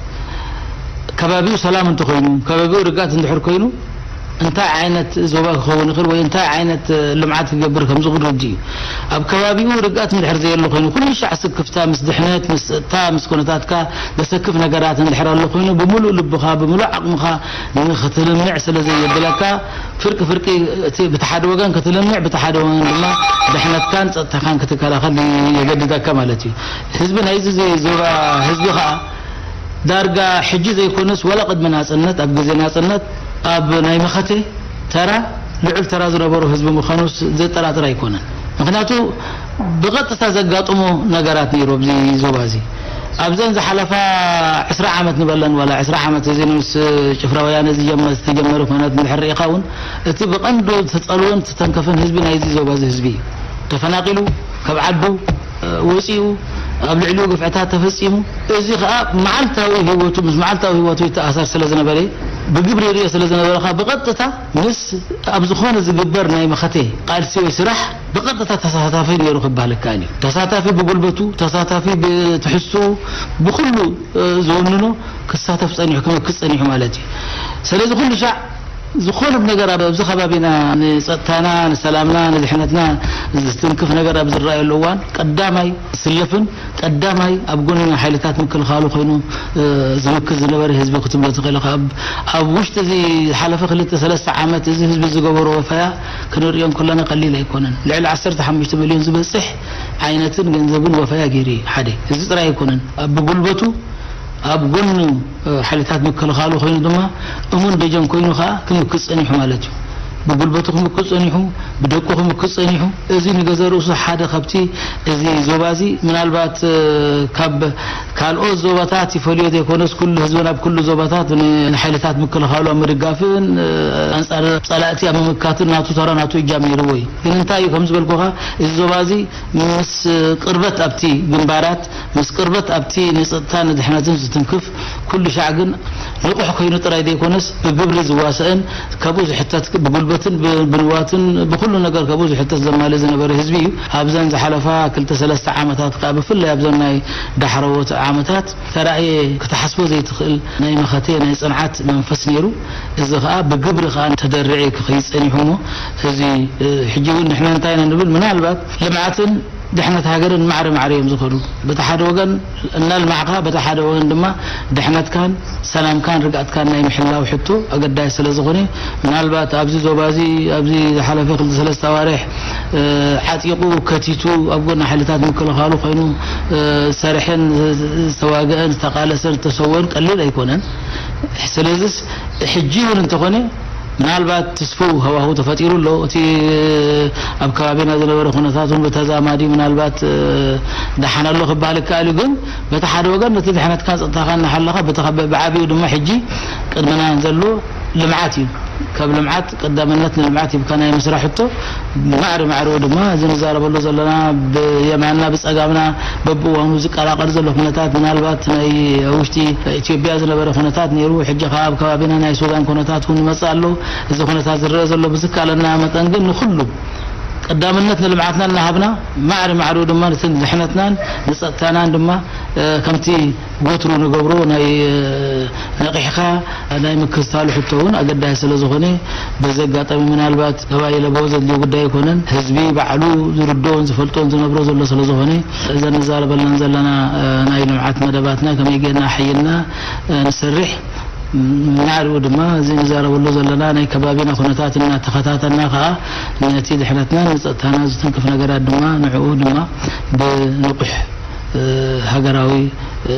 ከባቢኡ ሰላም እንተኾይኑ፣ ከባቢኡ ርግኣት እንድሕር ኮይኑ እንታይ ዓይነት ዞባ ክኸውን ይኽእል ወይ እንታይ ዓይነት ልምዓት ክገብር ከም ዝኽእል ርድእ እዩ። ኣብ ከባቢኡ ርግኣት እንድሕር ዘየሎ ኮይኑ ኩሉ ሻዕ ስክፍታ ምስ ድሕነት፣ ምስ ጸጥታ፣ ምስ ኩነታትካ ዘሰክፍ ነገራት እንድሕር ኣሎ ኮይኑ ብምሉእ ልብኻ ብምሉእ ዓቕምኻ ንኽትልምዕ ስለ ዘየድለካ ፍርቂ ፍርቂ እቲ ብቲ ሓደ ወገን ክትልምዕ ብቲ ሓደ ወገን ድማ ድሕነትካን ጸጥታኻን ክትከላኸል የገድደካ ማለት እዩ። ህዝቢ ናይዚ ዞባ ህዝቢ ኸኣ ዳርጋ ሕጂ ዘይኮነስ ዋላ ቅድሚ ናጽነት ኣብ ግዜ ናጽነት ኣብ ናይ መኸተ ተራ ልዑል ተራ ዝነበሮ ህዝቢ ምዃኑ ዘጠራጥር ኣይኮነን። ምኽንያቱ ብቐጥታ ዘጋጥሞ ነገራት ነይሩ ኣብዚ ዞባ እዚ ኣብዘን ዝሓለፋ ዕስራ ዓመት ንበለን ዋላ ዕስራ ዓመት እዚ ምስ ጭፍራ ወያነ ዝጀመ ዝተጀመረ ኩነት እንድሕር ርኢኻ እውን እቲ ብቐንዱ ተጸልወን ዝተተንከፈን ህዝቢ ናይዚ ዞባ እዚ ህዝቢ እዩ። ተፈናቒሉ ካብ ዓዱ ወጺኡ ኣብ ልዕሊኡ ግፍዕታት ተፈጺሙ እዚ ኸኣ መዓልታዊ ህይወቱ ምስ መዓልታዊ ህይወቱ ይተኣሳር ስለ ዝነበረ ብግብሪ ይርእዮ ስለ ዝነበረ ኸኣ ብቐጥታ ምስ ኣብ ዝኾነ ዝግበር ናይ መኸተ ቃልሲ ወይ ስራሕ ብቐጥታ ተሳታፊ ነይሩ ክበሃል ይከኣል እዩ። ተሳታፊ ብጉልበቱ፣ ተሳታፊ ብትሕዝትኡ፣ ብኹሉ ዝውንኖ ክሳተፍ ጸኒሑ፣ ክመክት ጸኒሑ ማለት እዩ። ስለዚ ኩሉ ሻዕ ዝኾነ ነገር ኣብ ኣብዚ ከባቢና ንጸጥታና፣ ንሰላምና፣ ንድሕነትና ዝትንክፍ ነገር ኣብ ዝረኣየሉ እዋን ቀዳማይ ዝስለፍን ቀዳማይ ኣብ ጎኒ ሓይልታት ምክልኻሉ ኮይኑ፣ እ፣ ዝምክት ዝነበረ ህዝቢ ክትብሎ ትኽእል ኢኻ። ኣብ፣ ኣብ ውሽጢ እዚ ዝሓለፈ ክልተ ሰለስተ ዓመት እዚ ህዝቢ ዝገበሮ ወፈያ ክንርእዮ እንከለና ቀሊል ኣይኮነን። ልዕሊ ዓሰርተ ሓሙሽተ ሚልዮን ዝበጽሕ ዓይነትን ገንዘብን ወፈያ ገይሩ እዩ። ሓደ፣ እዚ ጥራይ ኣይኮነን። ኣብ ብጉልበቱ ኣብ ጎኑ፣ እ፣ ሓይልታት ምክልኻሉ ኮይኑ ድማ እሙን ደጀን ኮይኑ ከኣ ክምክት ጸኒሑ ማለት እዩ። ብጉልበቱ ክምክት ጸኒሑ፣ ብደቁ ክምክት ጸኒሑ። እዚ ንገዘ ርእሱ ሓደ ካብቲ እዚ ዞባ እዚ ምናልባት፣ እ፣ ካብ ካልኦት ዞባታት ይፈልዮ ዘይኮነስ ኩሉ ህዝብን ኣብ ኩሉ ዞባታት ን-፣ ንሓይልታት ምክልኻሉ ኣብ ምድጋፍን፣ እ፣ ኣንጻር ጸላእቲ ኣብ ምምካትን ናቱ ተራ ናቱ እጃም ነይርዎ እዩ። ግን እንታይ እዩ ከም ዝበልኩኻ እዚ ዞባ እዚ ምስ ቅርበት ኣብቲ ግንባራት፣ ምስ ቅርበት ኣብቲ ንጸጥታን ንድሕነትን ዝትንክፍ፣ ኩሉ ሻዕ ግን ንቑሕ ኮይኑ ጥራይ ዘይኮነስ፣ ብግብሪ ዝዋሰእን፣ ካብኡ ዝሕተት፣ ብጉልበትን ብ-፣ ብንዋትን ብኹሉ ነገር ካብኡ ዝሕተት ዘማልእ ዝነበረ ህዝቢ እዩ። ኣብዘን ዝሓለፋ ክልተ ሰለስተ ዓመታት ከኣ፣ ብፍላይ ኣብዘን ናይ ዳሕረዎት ዓመታት፣ ተራእየ ክትሓስቦ ዘይትኽእል ናይ መኸተ፣ ናይ ጽንዓት መንፈስ ነይሩ። እዚ ከኣ ብግብሪ ከኣ ተደሪዑ ክኸይድ ጸኒሑ እሞ፣ እዚ፣ እ፣ ሕጂ እውን ንሕና እንታይ ኢና ንብል፣ ምናልባት ልምዓትን ድሕነት ሃገርን ማዕረ ማዕረ እዮም ዝኸዱ። በቲ ሓደ ወገን እናልማዕካ፣ በቲ ሓደ ወገን ድማ ድሕነትካን ሰላምካን ርግኣትካን ናይ ምሕላው ሕቶ ኣገዳሲ ስለ ዝኾነ፣ ምናልባት ኣብዚ ዞባ እዚ ኣብዚ ዝሓለፈ ክልተ ሰለስተ ኣዋርሕ፣ እ፣ ዓጢቑ ከቲቱ ኣብ ጎኒ ሓይልታት ምክልኻሉ ኮይኑ፣ እ፣ ዝሰርሐን ዝ-፣ ዝ-፣ ዝተዋግአን ዝተቓለሰን ዝተሰወን ቀሊል ኣይኮነን። ስለዚስ ሕጂ እውን እንተኾነ ምናልባት ትስፉው ሃዋህው ተፈጢሩ ኣሎ። እቲ ኣብ ከባቢና ዝነበረ ኩነታት እውን ብተዛማዲ ምናልባት፣ እ፣ ደሓን ኣሎ ክበሃል ይከኣል እዩ። ግን በቲ ሓደ ወገን ነቲ ድሕነትካን ጸጥታኻን እናሓለኻ፣ በቲ ኸ-፣ ብዓቢኡ ድማ ሕጂ ቅድመና ዘሎ ልምዓት እዩ። ካብ ልምዓት ቀዳምነት ንልምዓት ሂብካ ናይ ምስራሕ ሕቶ ማዕረ ማዕረኡ ድማ እዚ ንዛረበሉ ዘለና ብየማንና ብጸጋምና በብእዋኑ ዝቀላቐል ዘሎ ኩነታት ምናልባት ናይ ውሽጢ ኢትዮጵያ ዝነበረ ኩነታት ነይሩ። ሕጂ ከኣ ኣብ ከባቢና ናይ ሱዳን ኩነታት እውን ይመጽእ ኣሎ። እዚ ኩነታት ዝረአ ዘሎ ብዝከኣለና መጠን ግን ንኹሉ ቀዳምነት ንልምዓትና እናሃብና ማዕረ ማዕረኡ ድማ ነቲ ድሕነትናን ንጸጥታናን ድማ፣ እ፣ ከምቲ ወትሩ ንገብሮ ናይ፣ እ፣ ነቒሕካ ናይ ምክትታሉ ሕቶ እውን ኣገዳሲ ስለ ዝኾነ፣ በዚ ኣጋጣሚ ምናልባት ተባሂለ ብኡ ዘድልዮ ጉዳይ ኣይኮነን። ህዝቢ ባዕሉ ዝርድኦን ዝፈልጦን ዝነብሮ ዘሎ ስለ ዝኾነ፣ እዘን ንዛረበለን ዘለና፣ እ፣ ናይ ልምዓት መደባትና ከመይ ጌርና ኣሕይልና፣ እ፣ ንሰርሕ። ም-፣ ናዕሪኡ ድማ እዚ ንዛረበሉ ዘለና ናይ ከባቢና ኩነታት እናተኸታተልና ከኣ ነቲ ድሕነትና ንጸጥታና ዝትንክፍ ነገራት ድማ ንዕኡ ድማ ብንቑሕ፣ እ፣ ሃገራዊ፣ እ፣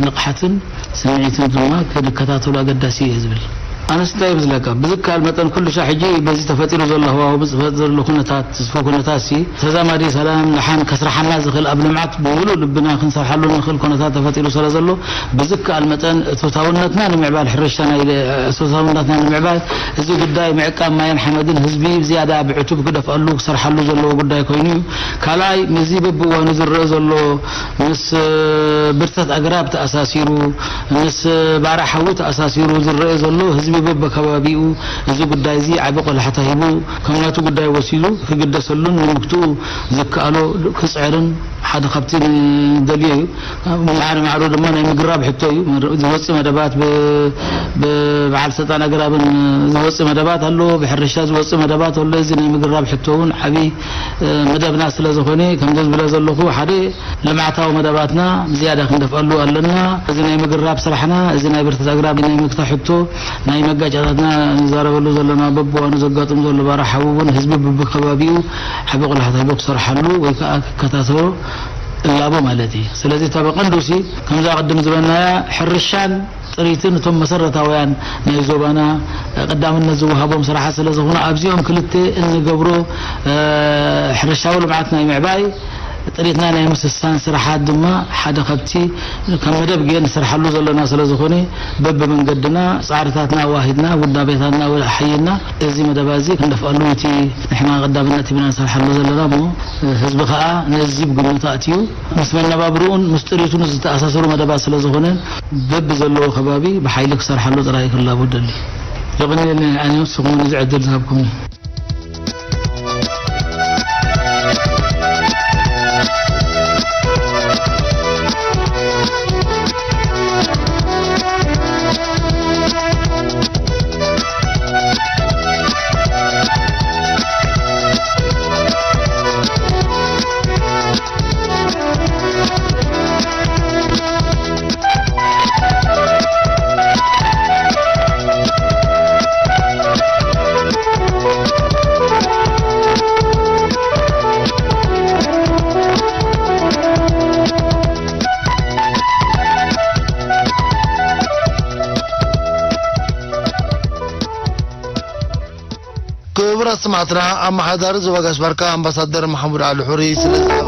ንቕሓትን ስምዒትን ድማ ክንከታተሎ ኣገዳሲ እዩ ዝብል። ኣነስ እንታይ እየ ዝብለካ፣ ብዝከኣል መጠን ኩሉ ሻዕ ሕጂ በዚ ተፈጢሩ ዘሎ ህዋህው፣ ብዝፈጥር ዘሎ ኩነታት፣ ዝስፎ ኩነታት ሲ ተዛማዲ ሰላም ደሓን ከስርሓና ዝኽእል፣ ኣብ ልምዓት ብምሉእ ልብና ክንሰርሓሉ ንኽእል ኩነታት ተፈጢሩ ስለ ዘሎ፣ ብዝከኣል መጠን እቶታውነትና ንምዕባል፣ ሕርሻ ናይ እቶታውነትና ንምዕባል፣ እዚ ጉዳይ ምዕቃብ ማይን ሓመድን ህዝቢ ብዝያዳ ብዕቱብ ክደፍኣሉ ክሰርሓሉ ዘለዎ ጉዳይ ኮይኑ እዩ። ካልኣይ፣ ምስዚ በብእዋኑ ዝረአ ዘሎ ምስ ብርተት ኣግራብ ተኣሳሲሩ፣ ምስ ባርዕ ሓዊ ተኣሳሲሩ ዝረአ ዘሎ ህዝቢ በበከባቢኡ እዚ ጉዳይ እዚ ዓቢ ቆላሕታ ሂቡ ከም ናቱ ጉዳይ ወሲዱ ክግደሰሉን ንምግትኡ ዝከኣሎ ክጽዕርን ሓደ ካብቲ ንደልዮ እዩ። ማዕረ ማዕረ ድማ ናይ ምግራብ ሕቶ እዩ። ዝወጽእ መደባት ብ-፣ ብበዓል ስልጣን ኣግራብን ዝወጽእ መደባት ኣሎ፣ ብሕርሻ ዝወጽእ መደባት ኣሎ። እዚ ናይ ምግራብ ሕቶ እውን ዓቢ፣ እ፣ መደብና ስለ ዝኾነ፣ ከምዚ ዝብለ ዘለኹ፣ ሓደ ልምዓታዊ መደባትና ብዝያዳ ክንደፍኣሉ ኣለና። እዚ ናይ ምግራብ ስራሕና፣ እዚ ናይ ብርተት ኣግራብ ናይ ምግታ ሕቶ፣ ናይ መጋጫታትና ንዛረበሉ ዘለና፣ በብዋኑ ዘጋጥም ዘሎ ባርዕ ሓዊ እውን ህዝቢ ብብከባቢኡ ዓቢ ቆላሕታ ሂቡ ክሰርሓሉ ወይ ከዓ ክከታተሎ እላቦ ማለት እዩ። ስለዚ እታ ብቐንዱሲ ከምዛ ቅድም ዝበልናያ ሕርሻን ጥሪትን እቶም መሰረታውያን ናይ ዞባና ቀዳምነት ዝወሃቦም ስራሓት ስለ ዝኾኑ ኣብዚኦም ክልተ እንገብሮ፣ እ፣ ሕርሻዊ ልምዓት ናይ ምዕባይ ጥሪትና ናይ ምስሳን ስራሓት ድማ ሓደ ካብቲ ከም መደብ ገይር ንሰርሓሉ ዘለና ስለ ዝኾነ በብመንገድና ጻዕርታትና ኣዋሂድና ውዳቤታትና ኣሓይልና እዚ መደባ እዚ ክንደፍኣሉ እቲ ንሕና ቀዳምነት ሂብና ንሰርሓሉ ዘለና እሞ ህዝቢ ከኣ ነዚ ብግምት ኣእትዩ ምስ መነባብርኡን ምስ ጥሪቱን ዝተኣሳሰሩ መደባት ስለ ዝኾነ በብዘለዎ ከባቢ ብሓይሊ ክሰርሓሉ ጥራይ ክላቦ ደሊ። የቐንየለይ ኣነ ንስኹም ነዚ ዕድል ዝሃብኩምኒ። ክቡራት ሰማዕትና፣ ኣመሓዳሪ ዞባ ጋሽ ባርካ ኣምባሳደር መሓሙድ ዓሊ ሑሪ ስለ ዝሃበ